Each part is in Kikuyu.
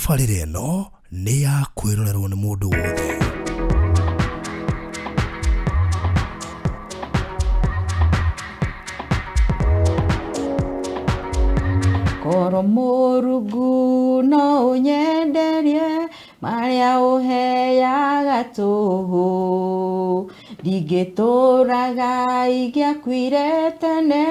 Tabarĩra ĩno nĩ ya kwĩrorerwo nĩ mũndũ wothe. Korwo Mũrungu no ũnyenderie marĩa ũheaga tũhũ, ndingĩtũraga ingĩakuire tene,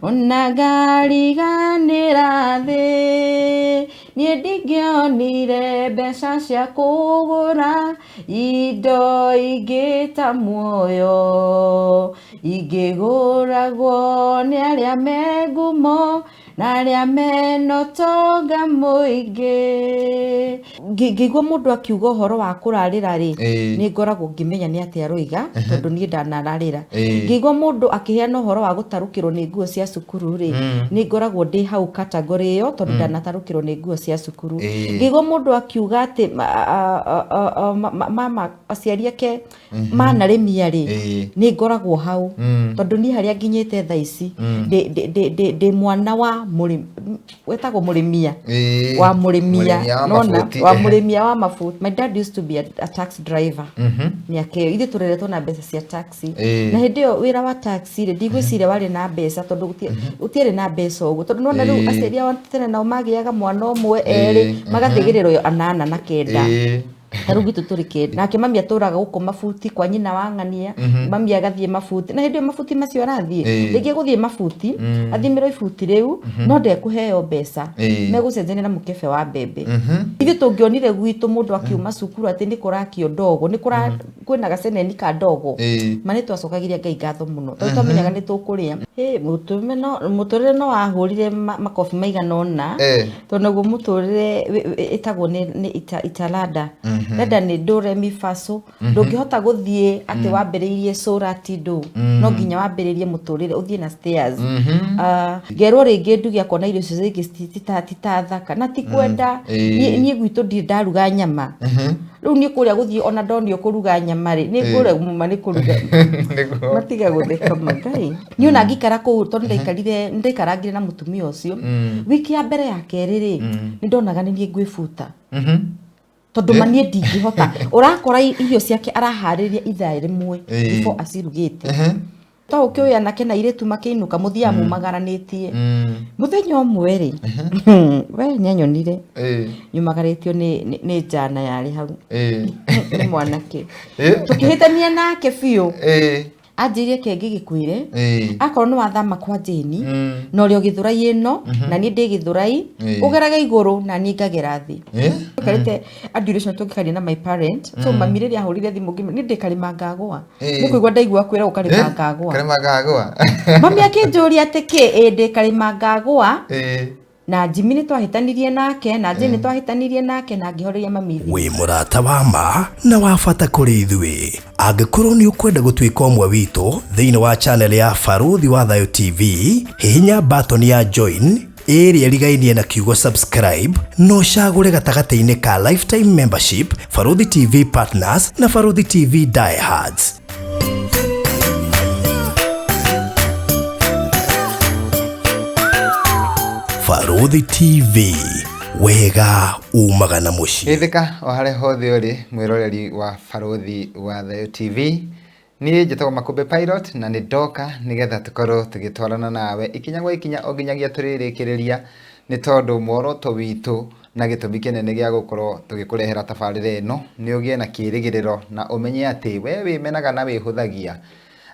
ona ngariganĩra thĩ. Niĩ ndingĩonire mbeca cia kũgũra indo ingĩ ta muoyo, ingĩgũragwo nĩ arĩa me ngumo na arĩa mena ũtonga mũingĩ. Ngĩigua mũndũ akiuga ũhoro wa kũrarĩra rĩ, nĩ ngoragwo ngĩmenya nĩ atĩa aroiga, tondũ niĩ ndanararĩra. Ngĩigua mũndũ akĩheana ũhoro wa gũtarũkĩrwo nĩ nguo cia cukuru rĩ, nĩ ngoragwo ndĩ hau category ĩyo, tondũ ndanatarũkĩrwo nĩ nguo cia cukuru. Ngĩigua mũndũ akiuga atĩ mama aciari ake manarĩmia rĩ, nĩ ngoragwo hau, tondũ niĩ harĩa nginyĩte thaa ici, ndĩ mwana wa mũrĩmi, wetagwo mũrĩmia, wa mũrĩmia, Mũrĩmia wa nona, mabuti. wa mũrĩmia wa mabuti. My dad used to be a taxi driver. Mĩaka ĩyo ithuĩ tũreretwo na mbeca cia taxi. Na hĩndĩ ĩyo wĩra wa taxi rĩ, ndigwĩciria warĩ na mbeca, tondũ gũtiarĩ na mbeca ũguo, tondũ nĩwona rĩu aciari ao tene nao magĩaga mwana ũmwe, erĩ, magatigĩrĩrwo anana na kenda. Ta rĩu gwitũ tũrĩ kenda, nake mami atũraga gũkũ mabuti kwa nyina wa ng'ania, mami agathiĩ mabuti, na hĩndĩ ĩyo mabuti macio arathiĩ, rĩngĩ egũthiĩ mabuti, athimĩrwo ibuti rĩu, no ndekũheo mbeca, megũcenjania na mũkebe wa mbembe. Ithuĩ tũngĩonire gwitũ mũndũ akiuma cukuru atĩ nĩ kũrakio ndogo, nĩ kũra kwĩna gaceneni ka ndogo, ma nĩ twacokagĩria Ngai ngatho mũno, tondũ twamenyaga nĩ tũkũrĩa. Mũtũrĩre no wahũrire makobi maigana ũna, tondũ naguo mũtũrĩre ĩtagwo nĩ italada. Lada nĩ do re mi fa so. Ndũngĩhota gũthiĩ atĩ wambĩrĩirie so la ti do, no nginya wambĩrĩrie mũtũrĩre ũthiĩ na stairs. Ngerwo rĩngĩ nduge akona irio icio rĩngĩ ti ta thaka, na ti kwenda. Niĩ gwitũ ndirĩ ndaruga nyama. Rĩu niĩ kũrĩa gũthiĩ ona ndonio kũruga nyama rĩ, nĩ ngũremwo nĩ kũruga. Matiga gũtheka Ngai. Niĩ ona ngĩikara kũu, tondũ ndaikarire, nĩndaikarangire na mũtumia ũcio. Wiki ya mbere ya kerĩ rĩ, nĩ ndonaga nĩ niĩ ngwĩbuta. Tondũ ma niĩ ndingĩhota. Ũrakora irio ciake araharĩria ithaa rĩmwe before acirugĩte. To ũkĩũĩ anake na airĩtu makĩinũka mũthiaga mumagaranĩtie. Mũthenya ũmwe rĩ, we nĩanyonire nyumagarĩtio nĩ njana yarĩ hau. Nĩ mwanake. Tũkĩhĩtania nake biũ. Anjĩrire ke ngĩgĩkwĩre, akorwo nĩ wathama kwa Jane, na ũrĩ o Gĩthũrai ĩno, na niĩ ndĩ Gĩthũrai, ũgerage igũrũ na niĩ ngagera thĩ. Tũikarĩte a duration tũngĩkaria na my parent, so mami rĩrĩa ahũrire thimũ ngĩmwĩra, niĩ ndĩ karĩma ngagũa. Nĩ kũigua ndaigua kwĩragwo karĩma ngagũa. Karĩma ngagũa. Mami akĩnjũria atĩ kĩ, ĩ ndĩ karĩma ngagũa. Na Jimmy nĩ twahĩtanirie nake, na Jane nĩ twahĩtanirie nake, na ngĩhoreria mami thimũ. Wĩ mũrata wa ma na wa bata kũrĩ ithuĩ. Angĩkorwo nĩ ũkwenda gũtuĩka ũmwe witũ thĩinĩ wa channel ya Barũthi wa Thayũ TV, hihinya button ya join ĩrĩa ĩrigainie na kiugo subscribe na ũcagũre gatagatĩ-inĩ ka lifetime membership, Barũthi TV Partners na Barũthi TV Diehards. Barũthi TV, wega umaga na mũciĩ. Geithĩka o harĩa hothe ũrĩ mwĩroreri wa Barũthi wa Thayũ TV. Niĩ njĩtagwo Makũmbĩ Pilot na nĩ ndoka nĩgetha tũkorwo tũgĩtwarana nawe ikinya gwa ikinya o nginyagia tũrĩrĩkĩrĩria, nĩ tondũ muoroto witũ na gĩtũmi kĩnene gĩa gũkorwo tũgĩkũrehera tabarĩra ĩno nĩ ũgĩe na kĩrĩgĩrĩro na ũmenye atĩ we wĩmenaga na wĩhũthagia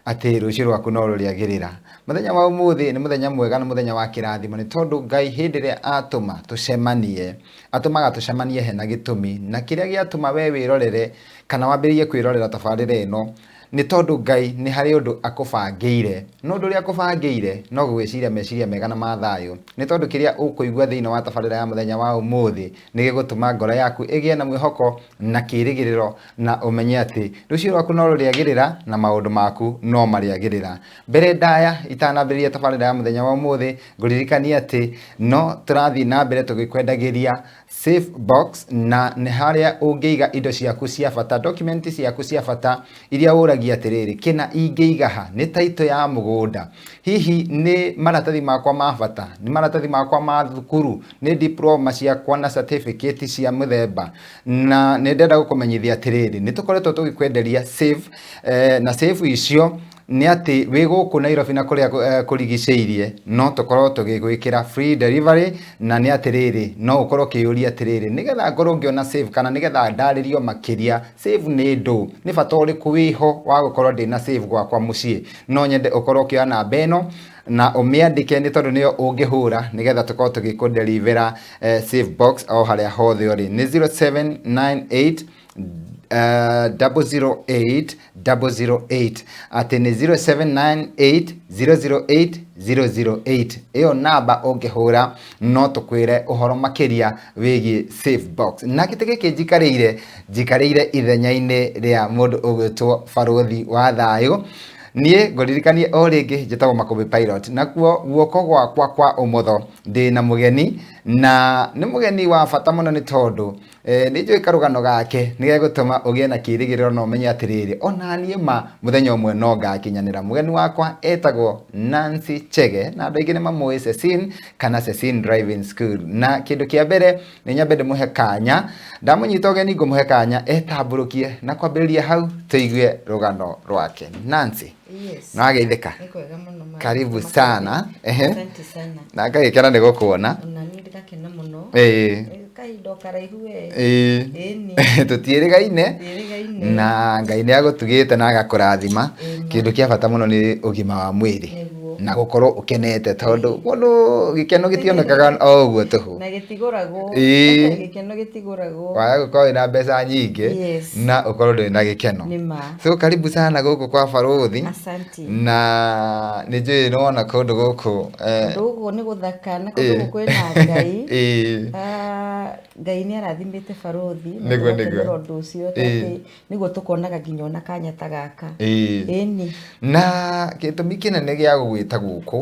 atĩ rũciũ rwaku no rũrĩagĩrĩra. Mũthenya wa ũmũthĩ nĩ mũthenya mwega, nĩ mũthenya wa kĩrathimo, nĩ tondũ Ngai hĩndĩ ĩrĩa atũma tũcemanie, atũmaga tũcemanie hena gĩtũmi, na kĩrĩa gĩatũma we wĩrorere kana wambĩrĩrie kwĩrorera tabarĩra ĩno nĩ tondũ Ngai nĩ harĩ ũndũ akũbangĩire. No ũndũ ũrĩa akũbangĩire no gũgwĩciria meciria mega na ma thayũ, nĩ tondũ kĩrĩa ũkũigua thĩinĩ wa tabarĩra ya mũthenya wa ũmũthĩ nĩ gĩgũtũma ngoro yaku ĩgĩe na mwĩhoko na kĩrĩgĩrĩro, na ũmenye atĩ rũciũ rwaku no rũrĩagĩrĩra na maũndũ maku no marĩagĩrĩra. Mbere ndaya itanambĩrĩria tabarĩra ya mũthenya wa ũmũthĩ, ngũririkanie atĩ no tũrathiĩ na mbere tũgĩkwendagĩria safe box, na nĩ harĩa ũngĩiga indo ciaku cia bata, document ciaku cia bata iria ũragia ũragia atĩrĩrĩ, kĩna ingĩiga ha? Nĩ taitũ ya mũgũnda, hihi nĩ maratathi makwa ma bata, nĩ maratathi makwa ma thukuru, nĩ diploma ciakwa na certificate cia mũthemba. Na nĩ ndĩrenda gũkũmenyithia atĩrĩrĩ, nĩ tũkoretwo tũgĩkwenderia safe, na safe icio nĩ atĩ wĩ gũkũ Nairobi na kũrĩa kũrigicĩirie no tũkorwo tũgĩgwĩkĩra free delivery. Na nĩ atĩrĩrĩ, no ũkorwo ũkĩyũria atĩrĩrĩ, nĩgetha ngorwo ngĩona safe kana nĩgetha ndarĩrio makĩria safe nĩ ndũ, nĩ bata ũrĩkũ wĩho wa gũkorwo ndĩna safe gwakwa mũciĩ. No nyende ũkorwo ũkĩoya namba ĩno na ũmĩandĩke, nĩ tondũ nĩyo ũngĩhũra nĩgetha tũkorwo tũgĩkũdelivera safe box o harĩa hothe ũrĩ. Nĩ 0798 008 008, atĩ nĩ 0798 008 008. Ĩyo namba ũngĩhũra no tũkwĩre ũhoro makĩria wĩgiĩ safe box. Na gĩtĩ gĩkĩ njikarĩire, njikarĩire ithenya-inĩ rĩa mũndũ ũgwĩtwo Barũthi wa Thayũ. Niĩ ngũririkanie o rĩngĩ, njĩtagwo Makũmbĩ Pilot, nakuo guoko gwakwa kwa ũmotho ndĩna mũgeni, na nĩ mũgeni wa bata mũno, nĩ tondũ nĩ njũĩ karũgano gake nĩ gegũtũma ũgĩe na kĩĩrĩgĩrĩro na ũmenye atĩrĩrĩ, ona niĩ ma mũthenya ũmwe no ngakinyanĩra. Mũgeni wakwa etagwo Nancy Chege, na andũ aingĩ nĩ mamũĩ Cecine kana Cecine Driving School. Na kĩndũ kĩa mbere nĩ nyambe ndĩmũhe kanya, ndamũnyita ũgeni ngũmũhe kanya etambũrũkie, na kwambĩrĩria hau tũigue rũgano rwake. Nancy, Yes. nĩwageithĩka? Nĩ kwega mũno, ma. Karibu sana. Ehe. Asante sana. Na ngagĩkena nĩ gũkuona. Ona niĩ ndĩrakena mũno. Kahinda o karaihu we. Ĩni. Tũtiĩrĩgaine. Tũtiĩrĩgaine. Na Ngai nĩ agũtugĩte na agakũrathima. Kĩndũ kĩa bata mũno nĩ ũgima wa mwĩrĩ Nĩguo. na gũkorwo ũkenete, tondũ mũndũ gĩkeno gĩtionekaga o ũguo tũhũ. Na gĩtigũragwo. Gĩkeno gĩtigũragwo. Waga gũkorwo wĩna mbeca nyingĩ na ũkorwo ndũrĩ na gĩkeno. Nĩ ma. So karibu sana gũkũ kwa Barũthi. Asante. Na nĩ njũĩ nĩwona kũndũ gũkũ Kũndũ gũkũ nĩ gũthaka na kũndũ gũkũ kwĩna Ngai. Ngai nĩ arathimĩte Barũthi na tũgakenera ũndũ ũcio, atĩ nĩguo tũkonaga nginya ona kanya ta gaka. Ĩni. Na gĩtũmi kĩnene gĩa gũgwĩta gũkũ,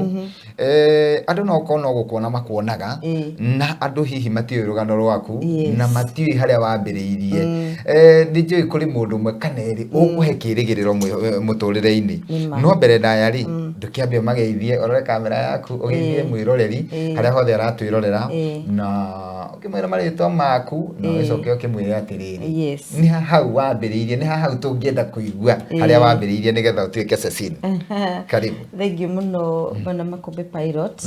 andũ no korwo no gũkuona makuonaga, na andũ hihi matiũĩ rũgano rwaku na matiũĩ harĩa wambĩrĩirie. Nĩ njũĩ kũrĩ mũndũ ũmwe kana erĩ ũkũhe kĩĩrĩgĩrĩro mũtũrĩre-inĩ. Nĩ ma. No mbere ndaya rĩ, ndũkĩambe ũmageithie, ũrore kamera yaku, ũgeithie mwĩroreri harĩa hothe aratwĩrorera, na ũkĩmwĩra marĩtwa maku, na ũgĩcoke ũkĩmwĩre atĩrĩrĩ, nĩ ha hau wambĩrĩirie, nĩ ha hau tũngĩenda kũigua harĩa wambĩrĩirie nĩgetha ũtuĩke Cecine. Karibu. Thank you mũno, Bwana Makũmbĩ Pilot.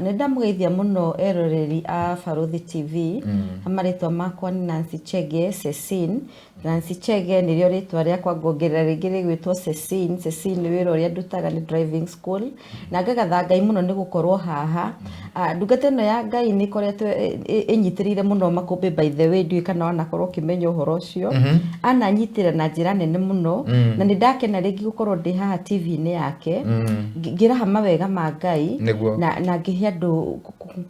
Nĩ ndamũgeithia mũno eroreri a Barũthi TV. Marĩtwa makwa nĩ Nancy Chege Cecine. Nancy Chege nĩrĩo rĩtwa rĩakwa, ngongerera rĩngĩ rĩgwĩtwo Cecine. Cecine nĩ wĩra ũrĩa ndutaga nĩ driving school, na ngagatha Ngai mũno nĩ gũkorwo haha. Ndungata ĩno ya Ngai nĩ ĩkoretwo ĩnyitĩrĩire mũno Makũmbĩ. By the way, ndiũĩ kana wanakorwo ũkĩmenya ũhoro ũcio. Ananyitĩrĩra na njĩra nene mũno, na nĩ ndakena rĩngĩ gũkorwo ndĩ haha TV-inĩ yake ngĩraha mawega ma Ngai na ngĩhe andũ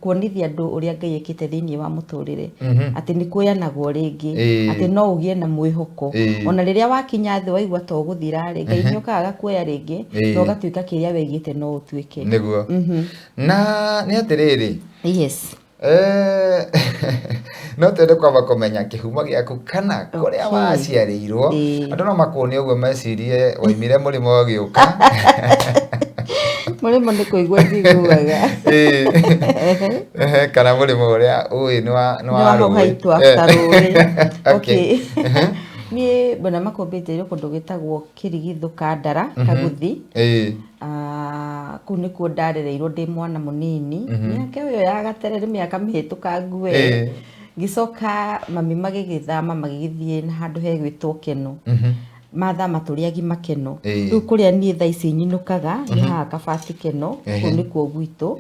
kuonithia andũ ũrĩa Ngai ekĩte thĩinĩ wa mũtũrĩre, atĩ nĩ kuoyanagwo rĩngĩ, atĩ no ũgĩe na mwĩhoko ona rĩrĩa wakinya thĩ waigua ta ũgũthira rĩ, Ngai nĩ okaga agakuoya rĩngĩ na ũgatuĩka kĩrĩa weigĩte no ũtuĩke. Nĩguo. Na nĩ atĩrĩrĩ, no twende kwamba kũmenya kĩhumo gĩaku kana kũrĩa waciarĩirwo. Andũ no makuone ũguo mecirie waimire mũrĩmo ũgĩũka. Mũrĩmo nĩ kũigua njiguaga. Ehe, kana mũrĩmo ũrĩa ũĩ nĩ wa nĩ nĩ wa wa rũĩ. hau after rũĩ. Okay. Okay. Niĩ, Bwana Makũmbĩ, njiarĩirwo kũndũ gwĩtagwo Kĩrigithũ, Kandara, Kaguthi. Kũu nĩkuo ndarereirwo ndĩ mwana mũnini, mĩaka ĩyo ya gatene, nĩ mĩaka mĩhĩtũkangu we. Ngĩcoka mami magĩgĩthama, magĩgĩthiĩ na handũ hegwĩtwo Keno. Mathama tũrĩ agima Keno. Rĩu kũrĩa niĩ thaa ici nyinũkaga nĩ haha Kabati Keno, kũu nĩkuo gwitũ.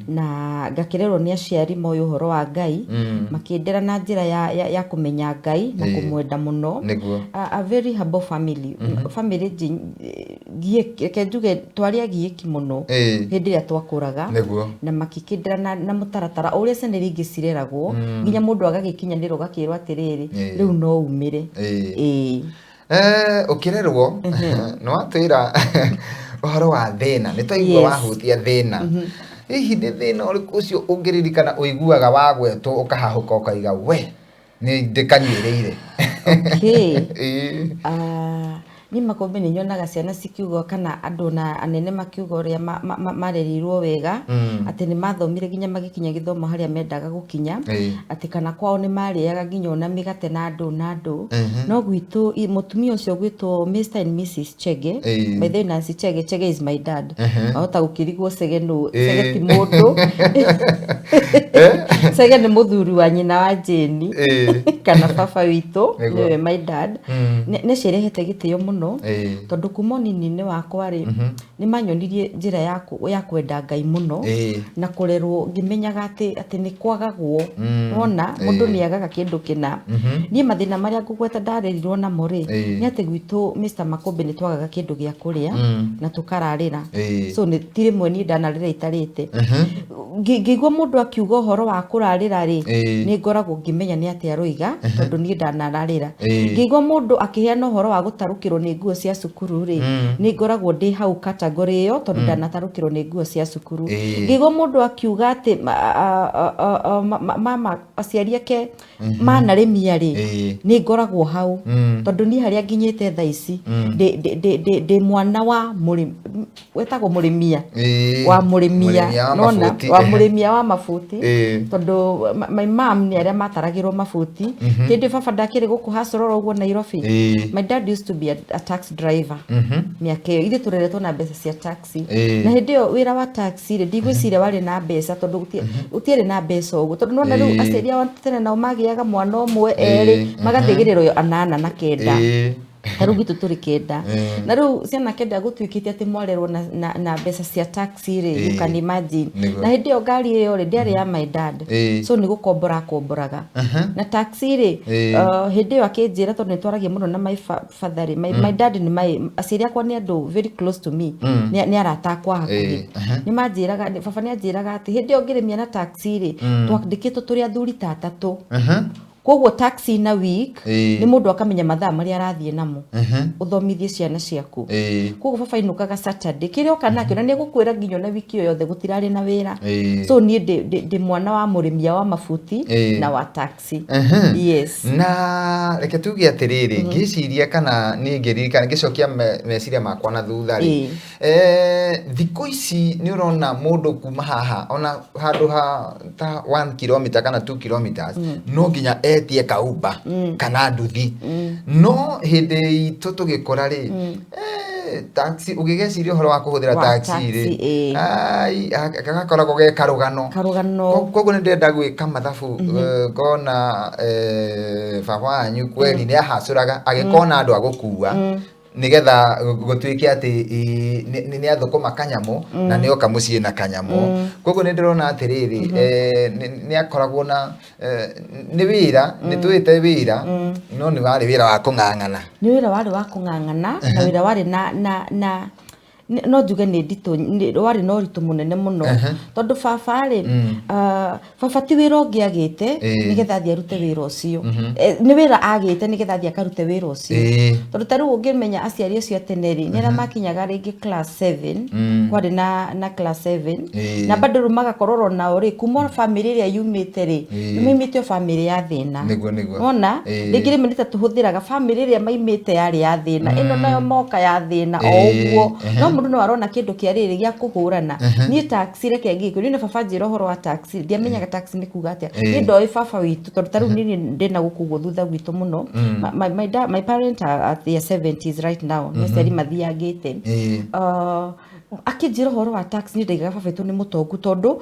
Na ngakĩrerwo nĩ aciari moĩ ũhoro wa Ngai, makĩndera na njĩra ya kũmenya Ngai na kũmwenda mũno. A very humble family, family reke njuge twarĩ agiĩki mũno hĩndĩ ĩrĩa twakũraga. Na makĩkĩndera na mũtaratara o ũrĩa ciana iria ingĩ cireragwo, nginya mũndũ agagĩkinyanĩra ũgakĩrwo atĩrĩrĩ, rĩu no umĩre. Ĩĩ. Ũkĩrerwo nĩ watwĩra ũhoro wa thĩna, nĩ twaigua wahutia thĩna. Hihi nĩ thĩna ũrĩkũ ũcio ũngĩririkana ũiguaga wagwetwo ũkahahũka ũkaiga we nĩ ndĩkanyuĩrĩire? Okay. Niĩ Makũmbĩ nĩ nyonaga ciana cikiuga kana andũ na anene makiuga ũrĩa marerirwo wega, atĩ nĩ mathomire nginya magĩkinya gĩthomo harĩa mendaga gũkinya, atĩ kana kwao nĩ marĩaga nginya ona mĩgate na ndũ na ndũ. No gwitũ mũtumia ũcio gwĩtwo Mr and Mrs Chege, by the way Nancy Chege, Chege is my dad. Wahota gũkĩrigwo Chege nũ? Chege ti mũndũ. Chege nĩ mũthuri wa nyina wa Jane kana baba witũ, nĩwe my dad. Nĩ cirehete gĩtĩo mũno, tondũ kuma ũnini-inĩ wakwa rĩ, nĩ manyonirie njĩra ya kwenda Ngai mũno, na kũrerwo ngĩmenyaga atĩ nĩ kwagagwo. Wona mũndũ nĩ agaga kĩndũ kĩna. Niĩ mathĩna marĩa ngũgweta ndarerirwo namo rĩ, nĩ atĩ gwitũ Mr Makũmbĩ nĩ twagaga kĩndũ gĩa kũrĩa na tũkararĩra. So nĩ ti rĩmwe niĩ ndanarĩra itarĩte. Ngĩigua mũndũ akiuga ũhoro wa kũrarĩra rĩ, nĩ ngoragwo ngĩmenya nĩ atĩa aroiga, tondũ niĩ ndanararĩra. Ngĩigua mũndũ akĩheana ũhoro wa gũtarũkĩrwo nĩ nguo cia cukuru rĩ, nĩ ngoragwo ndĩ hau category ĩyo, tondũ ndanatarũkĩrwo nĩ nguo cia cukuru. Ngĩigua mũndũ akiuga atĩ mama aciari ake manarĩmia rĩ, nĩ ngoragwo hau, tondũ niĩ harĩa nginyĩte thaa ici, ndĩ mwana wa mũrĩmi, wetagwo mũrĩmia, wa mũrĩmia, nona wa mũrĩmia wa mabuti, tondũ my mom nĩ arĩa mataragĩrwo mabuti. Hĩndĩ baba ndakĩrĩ gũkũ hacororo ũguo Nairobi. My dad used to be a taxi driver. Mĩaka ĩyo ithuĩ tũreretwo na mbeca cia taxi, na hĩndĩ ĩyo wĩra wa taxi rĩ, ndigwĩciria warĩ na mbeca, tondũ gũtiarĩ na mbeca ũguo, tondũ nĩwona rĩu aciari ao tene nao magĩaga mwana ũmwe, erĩ, magathĩgĩrĩrwo anana na kenda. Ta rĩu gwitũ tũrĩ kenda, na rĩu ciana kenda gũtuĩkĩte atĩ mwarerwo na mbeca cia taxi rĩ, you can imagine. Na hĩndĩ ĩyo ngari ĩyo rĩ, ndĩarĩ ya my dad, so nĩ gũkombora akomboraga na taxi rĩ. Hĩndĩ ĩyo akĩnjĩra, tondũ nĩ twaragia mũno na my father rĩ, my dad nĩ my aciari akwa nĩ andũ very close to me, nĩ arata akwa hakuhĩ. Nĩ manjĩraga, baba nĩ anjĩraga atĩ hĩndĩ ĩyo ngĩrĩmia na taxi rĩ, twandĩkĩtwo tũrĩ athuri ta atatũ, koguo taxi na week nĩ mũndũ akamenya mathaa marĩa arathiĩ namo, ũthomithie ciana ciaku. Koguo baba ainũkaga Saturday, kĩrĩa oka nakĩo, na nĩ egũkwĩra nginya ona wiki ĩyo yothe gũtirarĩ na wĩra. So niĩ ndĩ mwana wa mũrĩmia wa mabuti na wa taxi. Yes. Na reke tuge atĩrĩrĩ, ngĩciria kana niĩ ngĩririkana ngĩcokia meciria makwa na thutha rĩ, thikũ ici nĩ ũrona mũndũ kuma haha ona handũ ha ta 1 kilometer kana 2 kilometers no nginya etie kauba kana nduthi. No hĩndĩ itũ tũgĩkũra rĩ, taxi, ũgĩgeciria ũhoro wa kũhũthĩra taxi rĩ, ai, gagakoragwo ge karũgano. Karũgano. Koguo nĩ ndĩrenda gwĩka mathabu, ngona baba wanyu kweli nĩ ahacũraga agĩkona andũ a gũkua, nĩgetha gũtuĩke atĩ nĩ athũkũma kanyamũ na nĩ oka mũciĩ na kanyamũ. Koguo nĩ ndĩrona atĩrĩrĩ, nĩ akoragwo na nĩ wĩra, nĩ twĩte wĩra, no nĩ warĩ wĩra wa kũng'ang'ana. Nĩ wĩra warĩ wa kũng'ang'ana, na wĩra warĩ na no njuge nĩ nditũ, warĩ na ũritũ mũnene mũno, tondũ baba rĩ, baba ti wĩra ũngĩ agĩte nĩgetha athiĩ arute wĩra ũcio. Nĩ wĩra agĩte nĩgetha athiĩ akarute wĩra ũcio, tondũ ta rĩu ũngĩmenya aciari acio a tene rĩ, nĩ arĩa makinyaga rĩngĩ class 7, kwarĩ na class 7, na bado rĩu magakorwo nao rĩ, kuma bamĩrĩ ĩrĩa yumĩte rĩ, maumĩte o bamĩrĩ ya thĩna. Nĩguo, nĩguo. Wona rĩngĩ rĩmwe nĩ ta tũhũthĩraga bamĩrĩ ĩrĩa maimĩte yarĩ ya thĩna, ĩno nayo moka ya thĩna o ũguo, no mũndũ no arona kĩndũ kĩa rĩrĩ gĩa kũhũrana. Niĩ taxi, reke ngĩkũ niĩ na baba njĩra ũhoro wa taxi, ndiamenyaga taxi nĩ kuga atĩa. Niĩ ndoĩ baba witũ, tondũ ta rĩu niĩ ndĩna gũkũ ũguo thutha gwitũ mũno. My parents are at their 70s right now, nĩ aciari mathiangĩte. Akĩnjĩra ũhoro wa taxi, nĩ ndaigaga baba witũ nĩ mũtongu, tondũ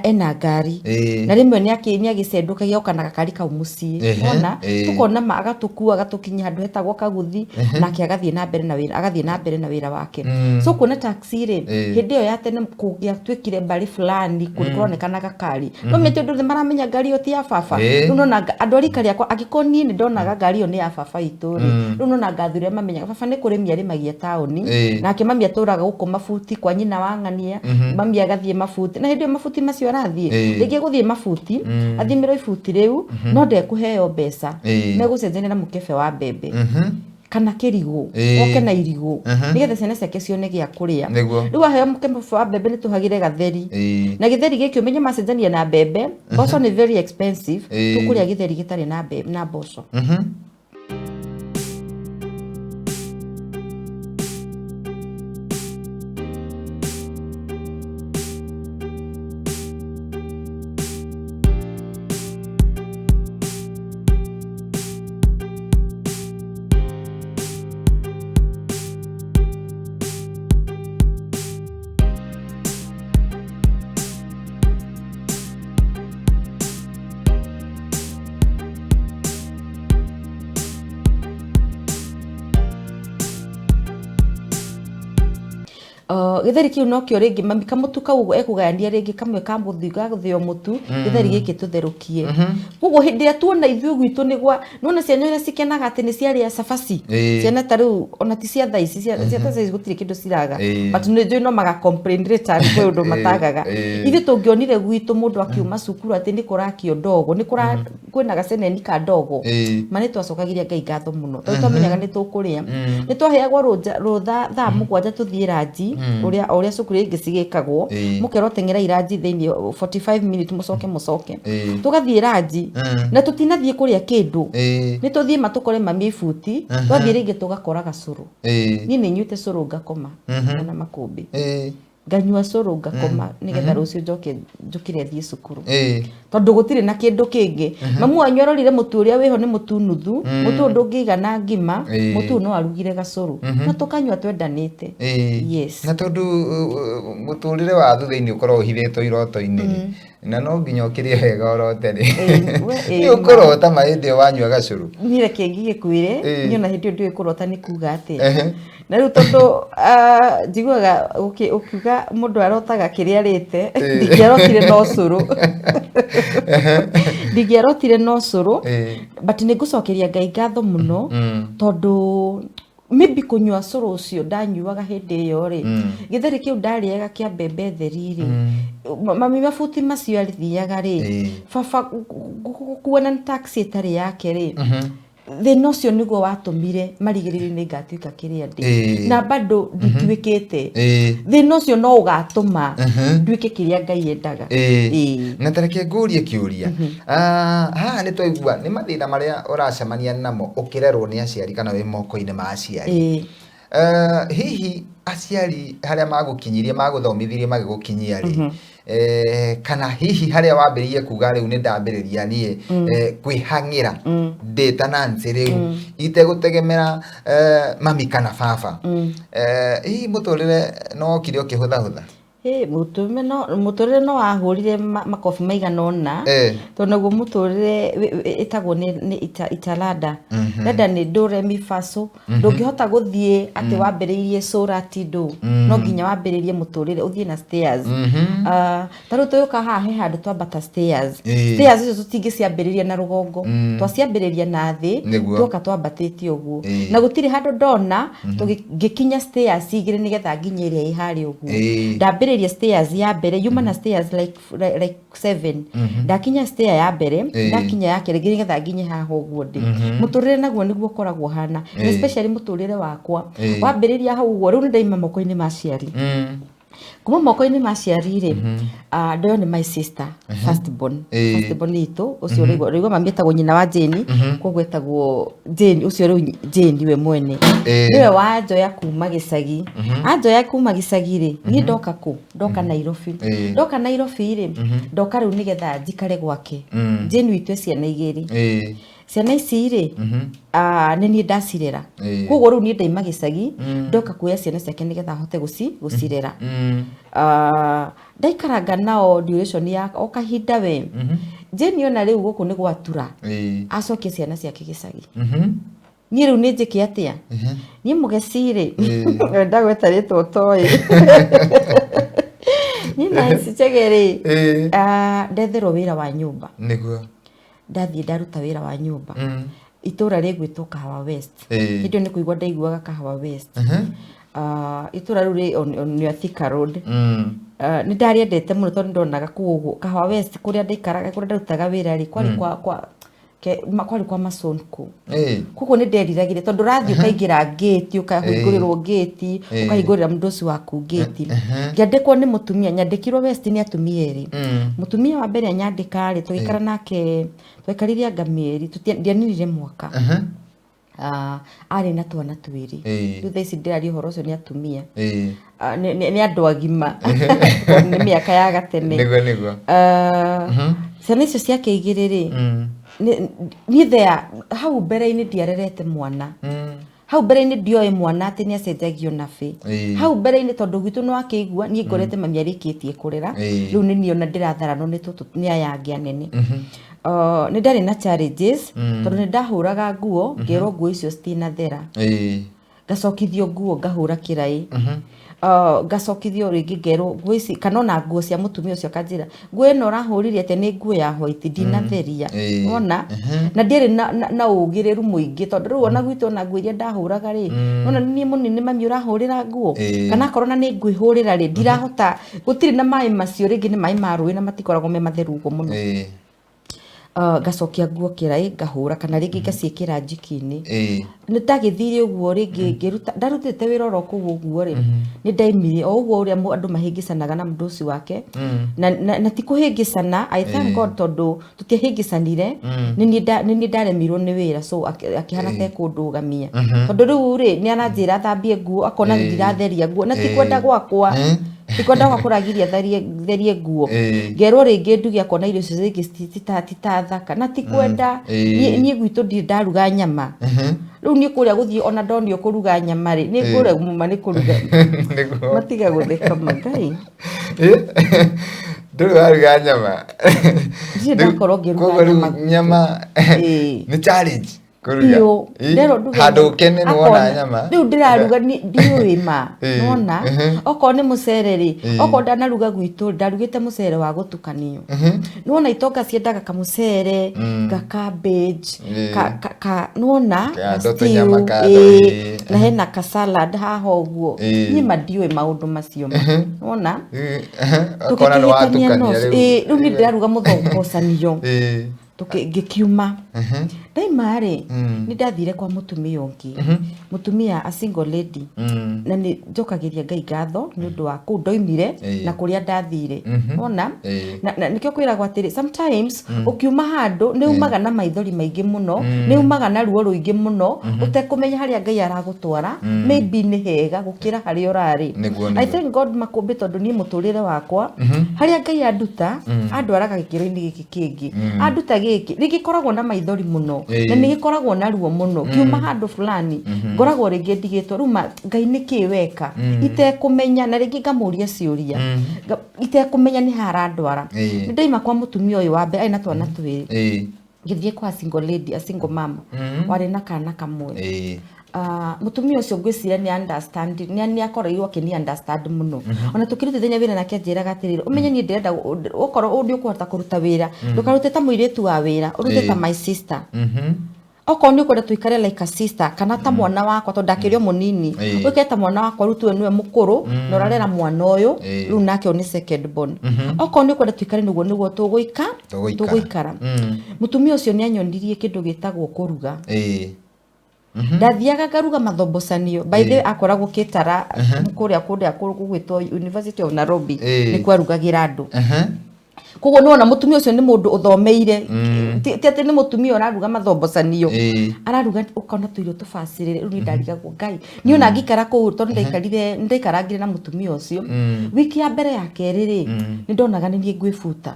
ena ngari, na rĩmwe nĩ agĩcendũkagia oka na gakari kau mũciĩ, wona, tũkona ma agatũkua agatũkinyia handũ hetagwo Kaguthi, nake agathiĩ na mbere na wĩra, agathiĩ na mbere na wĩra wake. So kuona taxi rĩ, hĩndĩ ĩyo ya tene kũngĩatuĩkire mbarĩ fulani kũrĩ kũronekana gakari, no mĩtĩ ũndũ maramenya ngari ĩyo ti ya baba. Rĩu nona andũ a rika rĩakwa, angĩkorwo niĩ nĩ ndonaga ngari ĩyo nĩ ya baba witũ rĩ, rĩu nona ngathuri arĩa mamenyaga baba nĩ kũrĩmia arĩmagia taũni, nake mami atũraga gũkũ mabuti kwa nyina wa ng'ania, mami agathiĩ mabuti, na hĩndĩ ĩyo mabuti macio arathiĩ, rĩngĩ egũthiĩ mabuti athimĩrwo ibuti rĩu, no ndekũheo mbeca, megũcenjania na mũkebe wa mbembe kana kĩrigũ, oke na irigũ nĩgetha ciana ciake cione gĩa kũrĩa. Rĩu aheo mũkebe wa mbembe, nĩ tũhagĩre gatheri, na gĩtheri gĩkĩ ũmenye macenjania na mbembe, mboco nĩ very expensive, tũkũrĩa gĩtheri gĩtarĩ na mbembe na mboco. Gĩtheri kĩu nokĩo rĩngĩ mami kamũtu kau ũguo ekũgayania rĩngĩ kamwe ka mũthiu gagũthĩo mũtu, gĩtheri gĩkĩ tũtherũkie. Koguo hĩndĩ ĩrĩa tuona ithuĩ gwitũ nĩ gwa nĩwona ciana ũrĩa cikenaga atĩ nĩ ciarĩa cabaci. Ciana ta rĩu ona ti cia thaa ici, cia thaa ici gũtirĩ kĩndũ ciraga. But nĩ njũĩ no maga complain later kwĩ ũndũ matagaga. Ithuĩ tũngĩonire gwitũ mũndũ akiuma cukuru atĩ nĩ kũrakio ndogo, nĩ kũra kwĩna gaceneni ka ndogo. Ma nĩ twacokagĩria Ngai ngatho mũno tondũ twamenyaga nĩ tũkũrĩa. Nĩ twaheagwo rũtha thaa 7 tũthiĩ ranji, ũrĩa o ũrĩa cukuru ingĩ cigĩkagwo. Mũkerwo teng'erai ranji thĩinĩ 45 minutes, mũcoke mũcoke. Tũgathiĩ ranji na tũtinathiĩ kũrĩa kĩndũ. Nĩ tũthiĩ ma tũkore mami ibuti, twathiĩ rĩngĩ tũgakora gacũrũ. Niĩ nĩ nyuĩte cũrũ ngakoma ona makũmbĩ. Nganyua cũrũ ngakoma nĩgetha rũciũ njoke njũkĩre thiĩ cukuru. Tondũ gũtirĩ na kĩndũ kĩngĩ. Mamu wanyu arorire mũtu ũrĩa wĩho nĩ mũtu nuthu, mũtu ũyũ ndũngĩigana ngima, mũtu ũyũ no arugire gacũrũ. Na tũkanyua twendanĩte. Yes. Na tondũ mũtũrĩre wa thutha-inĩ ũkoragwo ũhithĩtwo iroto-inĩ rĩ, na no nginya ũkĩrĩe wega ũrote rĩ, nĩ ũkũrota ma hĩndĩ ĩyo wanyua gacũrũ? Niĩ reke ngĩgĩkwĩre, niĩ ona hĩndĩ ĩyo ndiũĩ kũrota nĩ kuga atĩa. Na rĩu tondũ njiguaga ũkiuga mũndũ arotaga kĩrĩa arĩte, ndingĩarotire no cũrũ. Ndingĩarotire no cũrũ, but nĩ ngũcokeria Ngai ngatho mũno, tondũ maybe kũnyua cũrũ ũcio ndanyuaga hĩndĩ ĩyo rĩ, gĩtheri kĩu ndarĩaga kĩa mbembe theri rĩ, mami mabuti macio athiaga rĩ, baba gũkuana na taxi ĩtarĩ yake rĩ, thĩna ũcio nĩguo watũmire marigĩrĩrio nĩ ngatuĩka kĩrĩa ndĩ. Na bado ndituĩkĩte. Thĩna ũcio no ũgatũma nduĩke kĩrĩa Ngai endaga. Na tareke ngũrie kĩũria. Haha nĩ twaigua nĩ mathĩna marĩa ũracemania namo ũkĩrerwo nĩ aciari kana wĩ moko-inĩ ma aciari. Hihi aciari harĩa magũkinyirie, magũthomithirie magĩgũkinyia rĩ, kana hihi harĩa wambĩrĩirie kuga rĩu nĩ ndambĩrĩria niĩ kwĩhang'ĩra ndĩ ta Nancy rĩu itegũtegemera mami kana baba, hihi mũtũrĩre no wokire ũkĩhũthahũtha? Mũtũrĩre no wahũrire makobi maigana ũna, tondũ naguo mũtũrĩre ĩtagwo nĩ italada. Rada nĩ do re mi fa so. Ndũngĩhota gũthiĩ atĩ wambĩrĩirie so ra ti do. No nginya wambĩrĩrie mũtũrĩre ũthiĩ na stairs. Ta rĩu tũgĩũka haha he handũ twambata stairs. Stairs icio tũtingĩciambĩrĩria na rũgongo. Twaciambĩrĩria na thĩ, tuoka twambatĩte ũguo. Na gũtirĩ handũ ndona ngĩkinya stairs igĩrĩ nĩgetha nginye ĩrĩa ĩ harĩa ũguo. Ndambĩrĩria stairs ya mbere, yuma na stairs like 7. Ndakinya stair ya mbere, ndakinya ya kerĩ nĩgetha nginye haha ũguo ndĩ. Mũtũrĩre naguo nĩguo ũkoragwo ũhana. Especially mũtũrĩre wakwa. Wambĩrĩria hau ũguo, rĩu nĩ ndaima moko-inĩ ma aciari. Kuma moko-inĩ ma aciari rĩ, ndoyo nĩ my sister, first born. First born itũ, ũcio ũraigua mami etagwo nyina wa Jane, koguo etagwo Jane, ũcio rĩu Jane we mwene. Nĩwe wanjoya kuma gĩcagi. Anjoya kuma gĩcagi rĩ, niĩ ndoka kũ? Ndoka Nairobi. Ndoka Nairobi rĩ, ndoka rĩu nĩgetha njikare gwake. Jane witũ e ciana igĩrĩ. Ciana ici rĩ, nĩ niĩ ndacirera. Koguo rĩu niĩ ndaima gĩcagi, ndoka kuoya ciana ciake nĩgetha hote gũcirera. Ndaikaranga nao duration ya o kahinda we. Jane ona rĩu gũkũ nĩ gwatura. Acokie ciana ciake gĩcagi. Niĩ rĩu nĩ njĩke atĩa? Niĩ mũgeci rĩ, ndagweta rĩtwa ũtoĩ. Niĩ Nancy Chege rĩ, ndetherwo wĩra wa nyũmba. Ndathiĩ ndaruta wĩra wa nyũmba. Itũra rĩgwĩtwo Kahawa West. Hĩndĩ ĩyo nĩ kũigua ndaiguaga Kahawa West. Itũra rĩu rĩ on Thika Road. Nĩ ndarĩendete mũno tondũ ndonaga kũu ũguo Kahawa West kũrĩa ndaikaraga, kũrĩa ndarutaga wĩra rĩ, kwarĩ kwa kwa ke kwarĩ kwa Masonko. Koguo nĩ nderiragĩria tondũ ũrathiĩ ũkaingĩra ngĩti, ũkahingũrĩrwo ngĩti, ũkahingũrĩra mũndũ ũcio waku ngĩti. Ngĩandĩkwo nĩ mũtumia, nyandĩkirwo West nĩ atumia erĩ. Mũtumia wa mbere anyandĩka rĩ, tũgĩikara nake, twaikarire anga mĩeri, ndianinire mwaka. Arĩ na twana twĩrĩ. Rĩu thaa ici ndĩraria ũhoro ũcio nĩ atumia. Nĩ andũ agima. Nĩ mĩaka ya gatene. Nĩguo, nĩguo. Ciana icio ciake igĩrĩ rĩ, niĩ thea hau mbere-inĩ ndiarerete mwana. Hau mbere-inĩ ndioĩ mwana atĩ nĩ acenjagio nabĩ. Hau mbere-inĩ tondũ gwitũ nĩ wakĩigua niĩ ngorete mami arĩkĩtie kũrera. Rĩu nĩ niĩ ona ndĩratharanwo nĩ tũtũ nĩ aya angĩ anene. Nĩ ndarĩ na challenges, tondũ nĩ ndahũraga nguo, ngerwo nguo icio citinathera. Ngacokithio nguo ngahũra kĩraĩ. Ngacokithio rĩngĩ, ngerwo nguo ici kana ona nguo cia mũtumia ũcio, akanjĩra nguo ĩno ũrahũrire atĩa? Nĩ nguo ya white, ndinatheria. Wona na ndiarĩ na ũgĩrĩru mũingĩ, tondũ rĩu ona gwitũ ona nguo iria ndahũraga rĩ, ona niĩ mũnini, mami ũrahũrĩra nguo, kana akorwo na nĩ ngwĩhũrĩra rĩ, ndirahota, gũtirĩ na maĩ macio, rĩngĩ nĩ maĩ ma rũĩ na matikoragwo me matheru ũguo mũno. Ngacokia nguo kĩraĩ ngahũra, kana rĩngĩ ngaciĩkĩra njiki-inĩ. Nĩ ndagĩthire ũguo rĩngĩ ngĩruta, ndarutĩte wĩra oro kũu ũguo rĩ, nĩ ndaimire o ũguo ũrĩa andũ mahĩngĩcanaga na mũndũ ũcio wake, na ti kũhĩngĩcana, I thank God tondũ tũtiahĩngĩcanire. Nĩ niĩ ndaremirwo nĩ wĩra, so akĩhana ta ekũndũgamia, tondũ rĩu rĩ nĩ aranjĩra thambie nguo, akona ndiratheria nguo, na ti kwenda gwakwa, ti kwenda gwakwa kũragiria therie nguo. Ngerwo rĩngĩ nduge, akona irio icio rĩngĩ ti ta thaka, na ti kwenda. Niĩ gwitũ ndirĩ ndaruga nyama. Rĩu niĩ kũrĩa gũthiĩ ona ndonio kũruga nyama rĩ, nĩ ngũremwo nĩ kũruga. Matiga gũtheka mangai. Ndũrĩ waruga nyama? Ndirĩ ndakorwo ngĩruga Koguo rĩu nyama gwitũ. Nyama nĩ challenge kũruga. Biũ. Nderwo nduge Handũ nyama. ũkene nĩ wona nyama. Rĩu ndĩraruga ndiũĩ ma. Nona okorwo nĩ mũcere rĩ, okorwo ndanaruga gwitũ, ndarugĩte mũcere wa gũtukanio. Nĩwona itonga ciendaga kamũcere ga cabbage, ka nĩwona Kando, ga tũnyama stew, kando, na hena ka salad haha ũguo. Niĩ ma ndiũĩ maũndũ macio ma, nĩwona. Akona nĩ Tũgĩkĩhĩtania watukania no rĩu. Rĩu niĩ ndĩraruga mũthombocanio. Ngĩkiuma ndaima rĩ, nĩ ndathire kwa mũtumia ũngĩ, mũtumia a single lady, na nĩ njokagĩria Ngai ngatho nĩ ũndũ wa kũu ndoimire na kũrĩa ndathire, wona. Na nĩkĩo kwĩragwo atĩrĩ, sometimes ũkiuma handũ nĩ umaga na maithori maingĩ mũno, nĩ umaga na ruo rũingĩ mũno, ũtekũmenya harĩa Ngai aragũtwara, maybe nĩ hega gũkĩra harĩa ũrarĩ. I thank God makũmbĩ, tondũ niĩ mũtũrĩre wakwa harĩa Ngai anduta, andwaraga gĩkĩro-inĩ gĩkĩ kĩngĩ, anduta gĩkĩ nĩ gĩkoragwo na maithori mũno, na nĩ gĩkoragwo na ruo mũno. Kiuma handũ fulani ngoragwo rĩngĩ ndigĩtwo rĩu ma Ngai nĩ kĩ weka itekũmenya, na rĩngĩ ngamũria ciũria itekũmenya nĩ harandwara. Nĩ ndaima kwa mũtumia ũyũ wa mbere arĩ na twana twĩrĩ, ngĩthiĩ kwa single lady, a single mama warĩ na kana kamwe. Mũtumia ũcio ngwĩciria nĩ understand, nĩ akorirwo akĩni understand mũno. Ona tũkĩrutithania wĩra nake anjĩraga atĩrĩrĩ, ũmenye niĩ ndĩrenda okorwo nĩ ũkũhota kũruta wĩra, ndũkarute ta mũirĩtu wa wĩra, ũrute ta my sister. Okorwo nĩ ũkwenda tũikare like a sister kana ta mwana wakwa, tondũ ndakĩrĩ o mũnini, ũikare ta mwana wakwa, rĩu tuwe nĩwe mũkũrũ na ũrarera mwana ũyũ. Rĩu nake ũyũ nĩ second born. Okorwo nĩ ũkwenda tũikare nĩguo nĩguo tũgũika Tũgũikara. Tũgũikara. Mũtumia ũcio nĩ anyonirie kĩndũ gĩtagwo kũruga. Ndathiaga ngaruga mathombocanio. By the way, akoragwo kĩtara kũrĩa gũgwĩtwo University of Nairobi, nĩkuo arugagĩra andũ. Koguo nĩwona mũtumia ũcio nĩ mũndũ ũthomeire. Ti atĩ nĩ mũtumia ũraruga mathombocanio, araruga ũkona tũirio tũbacĩrĩre. Rĩu niĩ ndarigagwo, Ngai, niĩ ona ngĩikara kũu, tondũ ndaikarire ndaikarangire na mũtumia ũcio wiki ya mbere, ya kerĩ rĩ, nĩ ndonaga nĩ niĩ ngwĩbuta,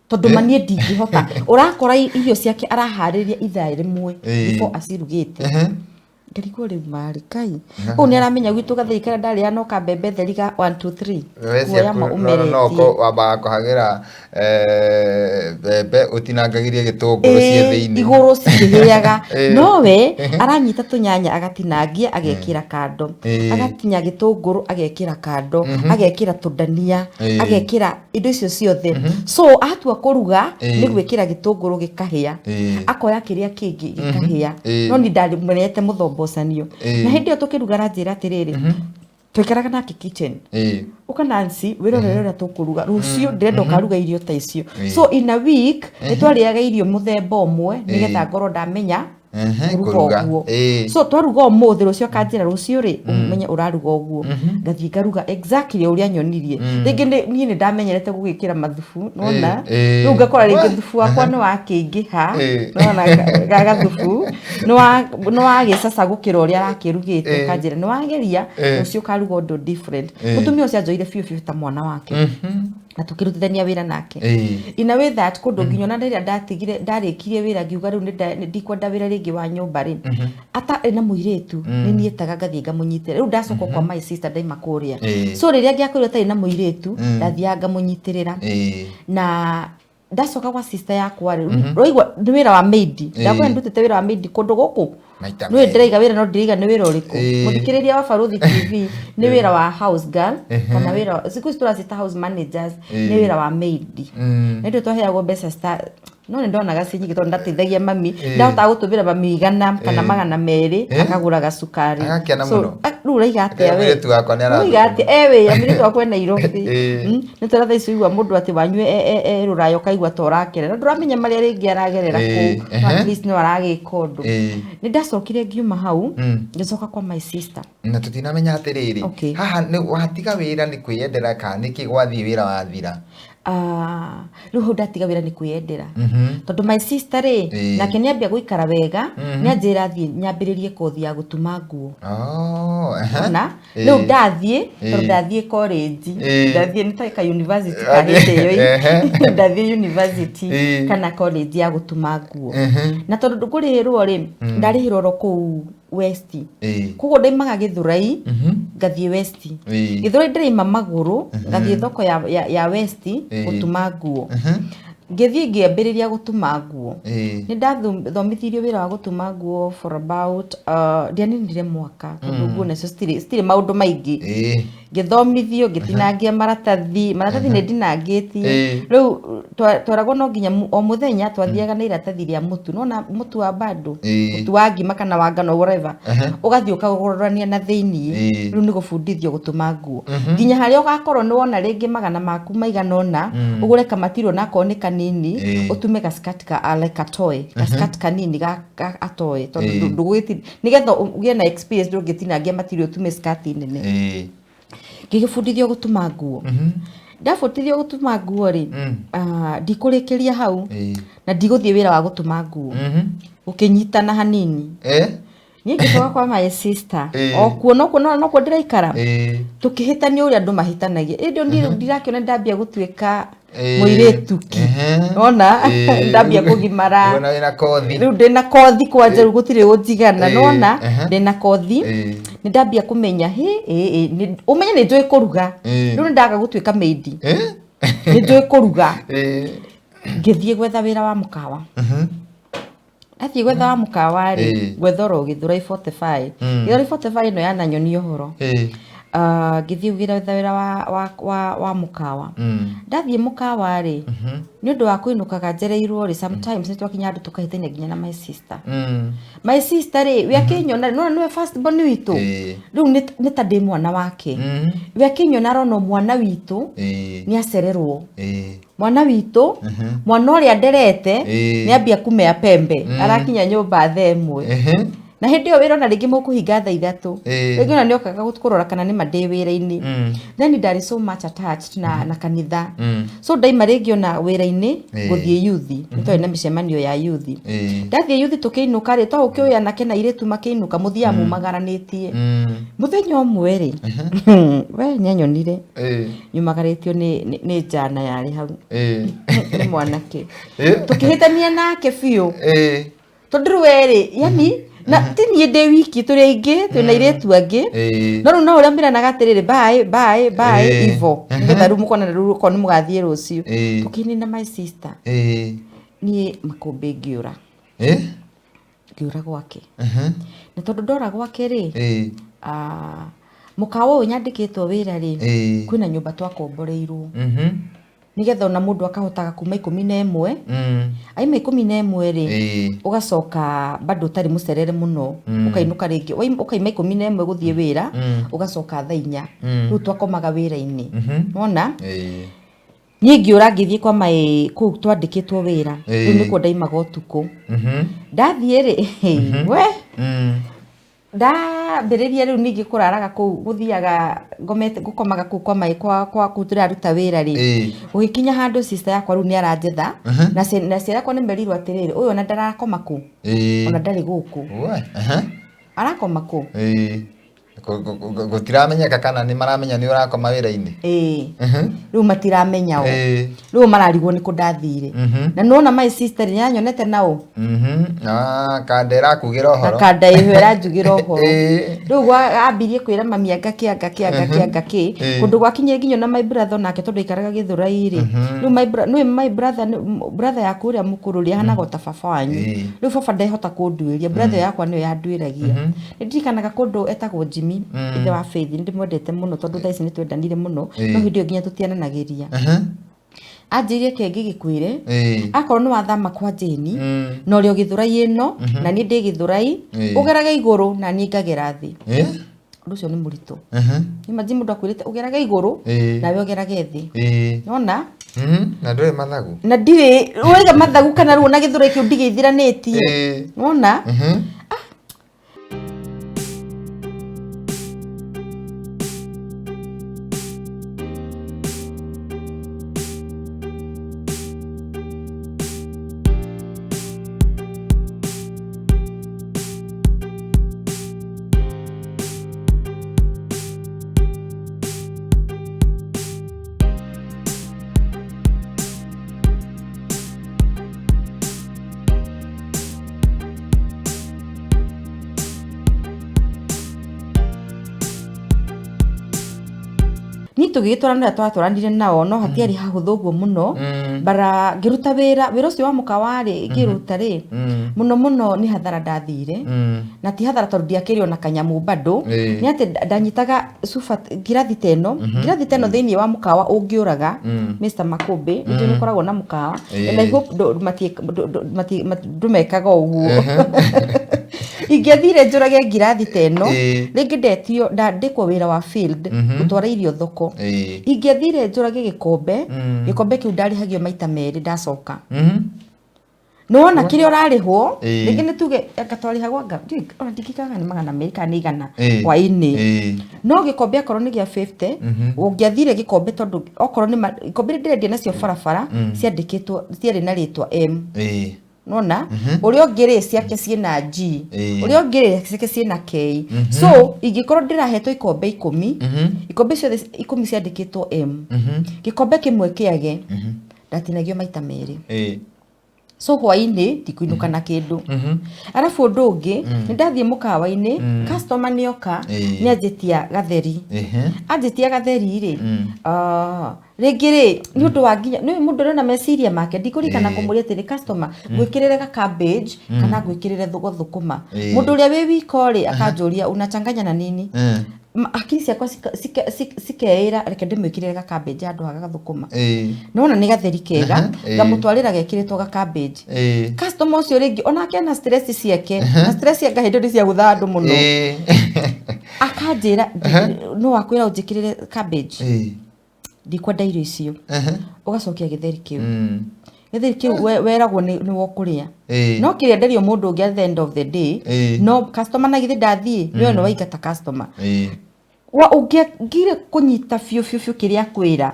tondũ ma niĩ ndingĩhota. Ũrakora irio ciake araharĩria ithaa rĩmwe before acirugĩte. Ngarigwo rĩu marĩ Ngai ũũ nĩ aramenya gwitũ gatheri karĩa ndarĩa no kambembe theri ga 1 2 3. We Kuoya ciaku ma no ũmeretie. Ko wambaga kũhagĩra mbembe ũtinangagĩrie gĩtũngũrũ ciĩ thĩinĩ. Igũrũ cikĩhĩaga. Nowe aranyita tũnyanya agatinangia agekĩra kando, agatinya gĩtũngũrũ agekĩra kando, agekĩra tũndania, agekĩra indo icio ciothe. So atua kũruga nĩ gwĩkĩra gĩtũngũrũ gĩkahĩa, akoya kĩrĩa kĩngĩ gĩkahĩa. No ni ndamũrete mũthombocanio. Na hĩndĩ ĩyo tũkĩruga aranjĩra atĩrĩrĩ, twaikaraga nake kitchen, ũka Nancy wĩrorere ũrĩa tũkũruga rũciũ, ndĩrenda ũkaruga irio ta icio. So in a week nĩ twarĩaga irio mũthemba ũmwe, nĩgetha ngorwo ndamenya kũruga Kũruga. ũguo. So twaruga ũmũthĩ, rũciũ akanjĩra rũciũ rĩ ũmenye ũraruga ũguo. Ngathiĩ ngaruga exactly ũrĩa nyonirie. Rĩngĩ niĩ nĩ ndamenyerete gũgĩkĩra mathubu, nona rĩu ngakora rĩngĩ thubu wakwa nĩ wakĩingĩha. Nona gathubu nĩ wagĩcaca gũkĩra ũrĩa arakĩrugĩte. Kanjĩra nĩ wageria, rũciũ ũkaruga ũndũ different. Mũtumia ũcio anjoire biũ biũ ta mwana wake, na tũkĩrutithania wĩra nake in a way that kũndũ nginya ona rĩrĩa ndatigire, ndarĩkirie wĩra ngiuga rĩu nĩ ndikwenda wĩra rĩngĩ wa nyũmba rĩ, atarĩ na mũirĩtu, nĩ niĩtaga ngathiĩ ngamũnyitĩrĩra. Rĩu ndacoka kwa my sister ndaima kũrĩa. So rĩrĩa ngĩakorirwo atarĩ na mũirĩtu, ndathiaga ngamũnyitĩrĩra. Na Ndacoka gwa sister yakwa rĩ, rũigua nĩ wĩra wa maid. Ndakwĩra ndutĩte wĩra wa maid kũndũ gũkũ. Nĩ ndĩraiga wĩra no ndĩraiga nĩ wĩra ũrĩkũ. Mũthikĩrĩria wa Barũthi TV, nĩ wĩra wa house girl kana wĩra siku ici tũracita house managers, nĩ wĩra wa maid. Nĩ ndũ twaheagwo mbeca cita no nĩ ndonaga ci nyingĩ tondũ ndateithagia mami. Ndahotaga gũtũmĩra mami 100 kana 200 akagũra gacukari. Agakena mũno. Rĩu ũraiga atĩa we? Mũirĩtu wakwa nĩ Ũraiga arathũkũma. atĩa? Wĩra mũirĩtu wakwa e Nairobi. Ĩĩ. Nĩ tũratha ici ũigua mũndũ atĩ wanyu e rũraya ũkaigua ta ũrakena. Na ndũramenya marĩa rĩngĩ aragerera kũu. No at least no aragĩka ũndũ. Nĩ ndacokire ngiuma hau, ngĩcoka kwa my sister. Na tũtinamenya atĩrĩrĩ, Okay. haha nĩ watiga wĩra nĩ kwĩyendera kana nĩkĩ gwathiĩ wĩra wathira? Rĩu hau ndatiga wĩra nĩ kwĩyendera. Tondũ my sister rĩ, nake nĩambia gũikara wega, nĩanjĩra thiĩ nyambĩrĩrie kothi ya gũtuma nguo. Oh, aha. Na rĩu ndathiĩ, tondũ ndathiĩ college, ndathiĩ nĩ ta ka university ka hĩndĩ ĩyo ĩ. Ndathiĩ university kana college ya gũtuma nguo. Na tondũ ngũrĩhĩrwo rĩ, ndarĩhĩrwo oro kũu West. Koguo ndaimaga Gĩthũrai, ngathiĩ West. Gĩthũrai ndĩraima magũrũ, ngathiĩ thoko ya West gũtuma nguo. Ngĩthiĩ ngĩambĩrĩria gũtuma nguo. Nĩ ndathomithirio wĩra wa gũtuma nguo for about ndianinire mwaka tondũ nguo nacio citirĩ maũndũ maingĩ. Ngĩthomithio, ngĩtinangia maratathi, maratathi nĩ ndinangĩtie. Rĩu twaragwo no nginya o mũthenya twathiaga na iratathi rĩa mũtu. Nĩwona mũtu wa bando, mũtu wa ngima kana wa ngano whatever. Ũgathiĩ ũkagũrania na thĩiniĩ. Rĩu nĩ gũbundithio gũtuma nguo. Nginya harĩa ũgakorwo nĩ wona rĩngĩ magana maku maigana ũna, ũgũre kamatirwo na akorwo nĩ kanini, ũtume ga skirt ka, like a toy, ga skirt kanini ga a toy, tondũ ndũgũgĩti-, nĩgetha ũgĩe na experience ndũngĩtinangia material ũtume skirt nene. Ngĩgĩbundithio gũtuma nguo. Ndabundithio gũtuma nguo rĩ, ndikũrĩkĩria hau, na ndigũthiĩ wĩra wa gũtuma nguo. Gũkĩnyitana hanini. Niĩ ngĩcoka kwa my sister, o kuo nokuo nokuo ndĩraikara. Tũkĩhĩtania ũrĩa andũ mahĩtanagia. Ĩndĩ ndirakĩona ndambia gũtuĩka mũirĩtu ki. Nona? Ndambia kũgimara. Nona wĩna kothi. Rĩu ndĩna kothi kwanja rĩu gũtirĩ gũtigana. Nona? Ndĩna kothi. Nĩ ndambia kũmenya, hĩ, ĩ, ĩ, nĩ, ũmenye nĩ njũĩ kũruga. Rĩu nĩ ndaga gũtuĩka maid. Nĩ njũĩ kũruga. Ngĩthiĩ gwetha wĩra wa mũkawa. Athiĩ gwetha wa mũkawa rĩ, gwetha oro Gĩthũrai 45. Gĩthũrai 45 ĩno yananyonia ũhoro. Ngĩthiĩ gwetha wĩra wa mũkawa. Ndathiĩ mũkawa rĩ, nĩ ũndũ wa kũinũkaga njereirwo rĩ, sometimes nĩ twakinya handũ tũkahĩtania nginya na my sister. My sister rĩ, we akĩnyona, nĩwona nĩwe first born witũ. Rĩu nĩ ta ndĩ mwana wake. We akĩnyona arona mwana witũ, nĩ acererwo. Mwana witũ, mwana ũrĩa nderete, nĩ ambia kũmea pembe. Arakinya nyũmba thaa ĩmwe. Na hĩndĩ ĩyo wĩra ona rĩngĩ mũkũhinga thaa ithatũ. Rĩngĩ ona nĩokaga kũrora kana nĩ ma ndĩ wĩra-inĩ. Then ndarĩ so much attached na kanitha. So ndaima rĩngĩ ona wĩra-inĩ, gũthiĩ youth. Nĩ twarĩ na mĩcemanio ya youth. Ndathiĩ youth tũkĩinũka rĩ, to ũkĩũĩ anake na airĩtu makĩinũka, mũthiaga mumagaranĩtie. Mũthenya ũmwe rĩ, we nĩanyonire. Nyumagarĩtio nĩ njana yarĩ hau. Nĩ mwanake. Tũkĩhĩtania nake biũ. Tondũ rĩu we rĩ, yani, na ti niĩ ndĩ wiki, tũrĩ aingĩ, twĩna airĩtu angĩ. No rĩu no ũrĩa mwĩranaga atĩrĩrĩ, bye, bye, bye, ivo. Nĩgetha rĩu mũkonana rĩu okorwo nĩ mũgathiĩ rũciũ. Tũkĩnina my sister. Niĩ makũmbĩ ngĩũra. Ngĩũra gwake. Na tondũ ndora gwake rĩ, mũkawa ũyũ nyandĩkĩtwo wĩra rĩ, kwĩna nyũmba twakomboreirwo. Nĩgetha ona mũndũ akahotaga kuma 11. Aima 11 rĩ, ũgacoka bado ũtarĩ mũcerere mũno, ũkainũka rĩngĩ. Ũkaima 11 gũthiĩ wĩra, ũgacoka thaa inya. Rĩu twakomaga wĩra-inĩ. Wona? Niĩ ngĩũra ngĩthiĩ kwa my kũu twandĩkĩtwo wĩra. Rĩu nĩkuo ndaimaga ũtukũ. Ndathiĩ rĩ, we, ndambĩrĩria rĩu ningĩ kũraraga kũu, gũthiaga ngomete, gũkomaga kũu kwa my, kwa, kwa kũu tũraruta wĩra rĩ. Gũgĩkinya handũ sister yakwa rĩu nĩ aranjetha. Na ciana yakwa nĩ merirwo atĩrĩrĩ, ũyũ ona ndarakoma kũ? Ona ndarĩ gũkũ. We, Arakoma kũ? Gũtiramenyeka kana nĩ maramenya nĩ ũrakoma wĩra-inĩ. Ĩĩ, rĩu matiramenya o. Ĩĩ. Rĩu mararigwo nĩ kũ ndathire. Na nĩwona my sister nĩ anyonete nao. Ah, kanda ĩrakugĩra ũhoro. Kanda ĩho ĩranjugĩra ũhoro. Ĩĩ. Rĩu ambirie kwĩra mami anga kĩ anga kĩ anga kĩ anga kĩ. Ĩĩ. Kũndũ gwakinyire nginya na my brother nake tondũ aikaraga Gĩthũrai rĩ. Rĩu my nĩũĩ my brother brother yaku ũrĩa mũkũrũ rĩ ahanaga o ta baba wanyu. Ĩĩ. Rĩu baba ndehota kũnduĩria, brother yakwa nĩyo yanduĩragia. Nĩ ndirikanaga kũndũ etagwo Jimmy, ithe wa Faith, nĩ ndĩmwendete mũno tondũ thaa ici nĩ twendanire mũno, no hĩndĩ ĩyo nginya tũtiananagĩria. Anjĩrire kenge gĩkwĩre, akorwo nĩ wathama kwa Jane, na ũrĩ o Gĩthũrai ĩno, na niĩ ndĩ Gĩthũrai, ũgerage igũrũ na niĩ ngagera thĩ. Ũndũ ũcio nĩ mũritũ. Imagine mũndũ akwĩrĩte ũgerage igũrũ, nawe ũgerage thĩ. Nĩwona? Na ndũrĩ mathagu. Na ndirĩ, waiga mathagu kana rĩu ona Gĩthũrai kĩu ndigĩithiranĩtie. Nĩwona? Niĩ tũgĩgĩtwarana ũrĩa twatwaranire nao no hatiarĩ hahũthũ ũguo mũno. Bara ngĩruta wĩra, wĩra ũcio wa mũkawa rĩ, ngĩruta rĩ, mũno mũno nĩ hathara ndathire. Na ti hathara tondũ ndiakĩrĩ ona kanyamũ bado. Nĩ atĩ ndanyitaga cuba ngirathi ta ĩno, ngirathi ta ĩno thĩinĩ wa mũkawa ũngĩũraga, Mr. Makũmbĩ, nĩ njũĩ nĩ ũkoragwo na mũkawa. And I hope ndũmekaga ũguo. Ingĩathire njũrage ngirathi ta ĩno, rĩngĩ ndetio, ndandĩkwo wĩra wa field, gũtwara irio thoko. Ingĩathire njũrage gĩkombe, gĩkombe kĩu ndarĩhagio maita merĩ ndacoka. Nĩwona kĩrĩa ũrarĩhwo, rĩngĩ nĩ tuge anga twarĩhagwo anga, ndiũĩ, ona ndingĩkaga nĩ 200 kana nĩ 100 hwaĩ-inĩ. No gĩkombe akorwo nĩ gĩa 50, ũngĩathire gĩkombe tondũ okorwo nĩ ikombe iria ndĩrendia nacio barabara, ciandĩkĩtwo, ciarĩ na rĩtwa M. Nona? Ũrĩa ũngĩ rĩ ciake ciĩna G. Ũrĩa ũngĩ rĩ ciake ciĩna K. So ingĩkorwo ndĩrahetwo ikombe 10, ikombe ciothe 10 ciandĩkĩtwo M. Gĩkombe kĩmwe kĩage, ndatinagio maita merĩ. So hwaĩ-inĩ ndikũinũka na kĩndũ. Arabu ũndũ ũngĩ, nĩ ndathiĩ mũkawa-inĩ, customer nĩoka, nĩanjĩtia gatheri. Anjĩtia gatheri rĩ, rĩngĩ rĩ, nĩ ũndũ wa nginya, nĩ mũndũ ũrĩ na meciria make, ndikũririkana kũmũria atĩrĩ, customer, ngwĩkĩrĩre ga cabbage, kana ngwĩkĩrĩre thũkũma. Mũndũ ũrĩa wĩ wiko rĩ, akanjũria, unachanganya na nini? Hakiri ciakwa cikeĩra, reke ndĩmwĩkĩrĩre ga cabbage handũ ha gathũkũma. Nĩwona nĩ gatheri kega, ngamũtwarĩra gekĩrĩtwo ga cabbage. Customer ũcio rĩngĩ, onake ena stress ciake, na stress cia hĩndĩ ĩyo nĩ cia gũtha andũ mũno. Akanjĩra, no wakwĩra ũnjĩkĩrĩre cabbage. Ndikwenda irio icio. Ũgacokia gĩtheri kĩu. Gĩtheri kĩu weragwo nĩ wokũrĩa. No kĩrenderio mũndũ ũngĩ at the end of the day, no customer na githĩ ndathiĩ, we nĩ waingata customer. Wa ũngĩagire kũnyita biũ biũ biũ kĩrĩa akwĩra,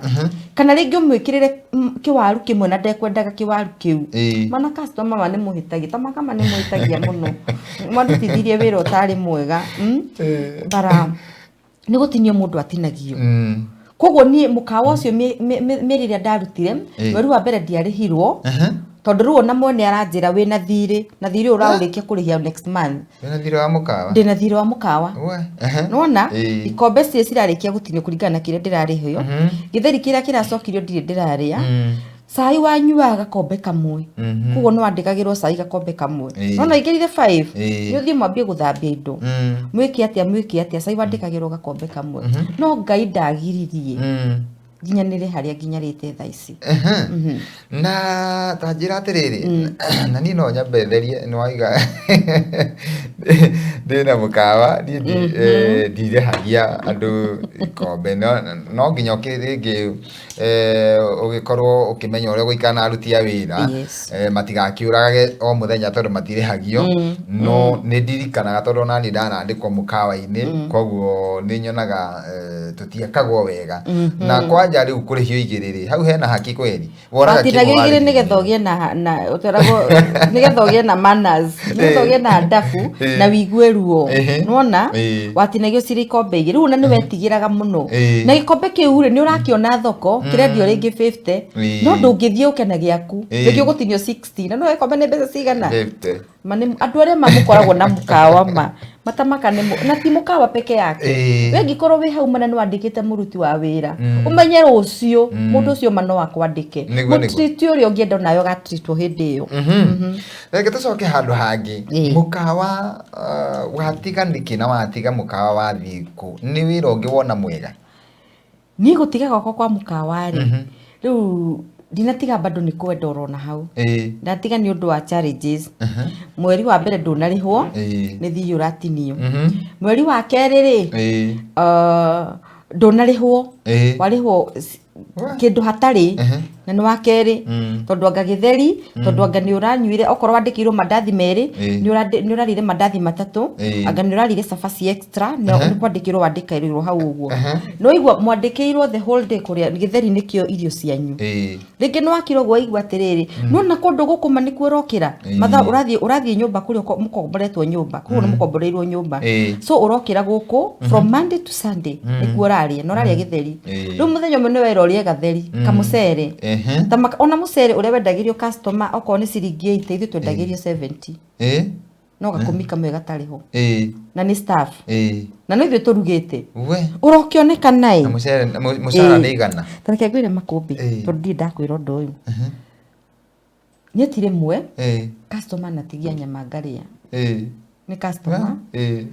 kana rĩngĩ ũmwĩkĩrĩre kĩwaru kĩmwe na ndekwendaga kĩwaru kĩu. Mana customer ma nĩ mũhĩtagia, ta makama nĩ mũhĩtagia mũno. Mwandutithirie wĩra ũtarĩ mwega. Bara nĩ gũtinio mũndũ atinagio. Koguo niĩ mũkawa ũcio mĩeri ĩrĩa ndarutire, mweri wa mbere ndiarĩhirwo, tondũ rĩu ona mwene aranjĩra wĩna thirĩ, na thirĩ ũyũ ũraũrĩkia kũrĩhia next month. Wĩna thirĩ wa mũkawa? Ndĩna thirĩ wa mũkawa. Nĩwona? Ikombe ciĩ cirarĩkia gũtinio kũringana na kĩrĩa ndĩrarĩhio. Gĩtheri kĩrĩa kĩracokirio ndirĩ ndĩrarĩa. Cai wanyuaga gakombe kamwe. Koguo nĩ wandĩkagĩrwo cai gakombe kamwe. Nĩwona ũingĩrire 5, nĩ ũthiĩ mwambie gũthambia indo. Mwĩke atĩa, mwĩke atĩa, cai wandĩkagĩrwo gakombe kamwe. No Ngai ndagiririe. Nginyanĩre harĩa nginyarĩte thaa ici. Na ta njĩra atĩrĩrĩ, na niĩ no nyambe therie, nĩ waiga ndĩna mũkawa, niĩ ndirĩhagia andũ ikombe, no nginya rĩngĩ ũgĩkorwo ũkĩmenya ũrĩa ũgũikara na aruti a wĩra, matigakĩũragage o mũthenya tondũ matirĩhagio. No nĩ ndirikanaga tondũ ona niĩ ndanandĩkwo mũkawa-inĩ, koguo nĩ nyonaga tũtiekagwo wega. Na kwanja Kwanja rĩu kũrĩhio igĩrĩ rĩ, hau hena haki kweli? Woraga Watinagio kĩmwe igĩrĩ warĩhio nĩgetha igĩrĩ. ũgĩe na ũtweragwo nĩgetha ũgĩe na manners, nĩgetha ũgĩe na adabu na wĩigue ruo. Nĩwona? Watinagio cirĩ ikombe igĩrĩ, rĩu ona nĩ wetigĩraga mũno. Na gĩkombe kĩu rĩ, nĩ ũrakĩona thoko kĩrendio rĩngĩ 50, no ndũngĩthiĩ ũke na gĩaku, rĩngĩ ũgũtinio 60, na no gĩkombe nĩ mbeca cigana? 50. Ma nĩ andũ arĩa mamũkoragwo na mũkawa ma matamaka nĩ na ti mũkawa peke yake. We ngĩkorwo wĩ hau mana nĩ wandĩkĩte mũruti wa wĩra, ũmenye rũciũ mũndũ ũcio ma no akwandĩke. Nĩguo, nĩguo. Mũtriti ũrĩa ũngĩenda onawe ũgatritwo hĩndĩ ĩyo. Reke tũcoke handũ hangĩ. Mũkawa, watiga nĩkĩ na watiga mũkawa wathiĩ kũ? Nĩ wĩra ũngĩ wona mwega? Niĩ gũtiga gwakwa kwa mũkawa rĩ, rĩu ndinatiga bado nĩ kwenda orona hau. Ndatiga nĩ ũndũ wa challenges. Mweri wa mbere ndũnarĩhwo, nĩ thiĩ ũratinio. Mweri wa kerĩ rĩ, ndũnarĩhwo, warĩhwo kĩndũ hatarĩ, na nĩ wa kerĩ, tondũ anga gĩtheri, tondũ anga nĩ ũranyuire, okorwo wandĩkĩirwo mandathi merĩ, nĩ ũrarĩire mandathi matatũ, anga nĩ ũrarĩire cabaci extra, nĩ kwandĩkĩrwo wandĩkĩirwo hau ũguo. No igua mwandĩkĩirwo the whole day kũrĩa gĩtheri nĩkĩo irio cianyu. Rĩngĩ nĩ wakira ũguo waigua atĩrĩrĩ, nĩwona kũndũ gũkũ ma nĩkuo ũrokĩra, mathaa ũrathiĩ nyũmba kũrĩa mũkomboretwo nyũmba, koguo nĩ mũkomboreirwo nyũmba. So ũrokĩra gũkũ from Monday to Sunday nĩkuo ũrarĩa, na ũrarĩa gĩtheri. Rĩu mũthenya ũmwe nĩ wera ũrĩe gatheri, kamũcere. Ta ona mũcere ũrĩa wendagĩrio customer okorwo nĩ ciringi 80, ithuĩ twendagĩrio 70. No gakũmi kamwe gatarĩ ho. Na nĩ staff. Na no ithuĩ tũrugĩte. Ũrokĩoneka naĩ. Na mũcere, na mũcara nĩ igana. Ta reke ngwĩre makũmbĩ, tondũ ndirĩ ndakwĩra ũndũ ũyũ. Niĩ ti rĩmwe, customer anatigia nyama ngarĩa. Nĩ customer,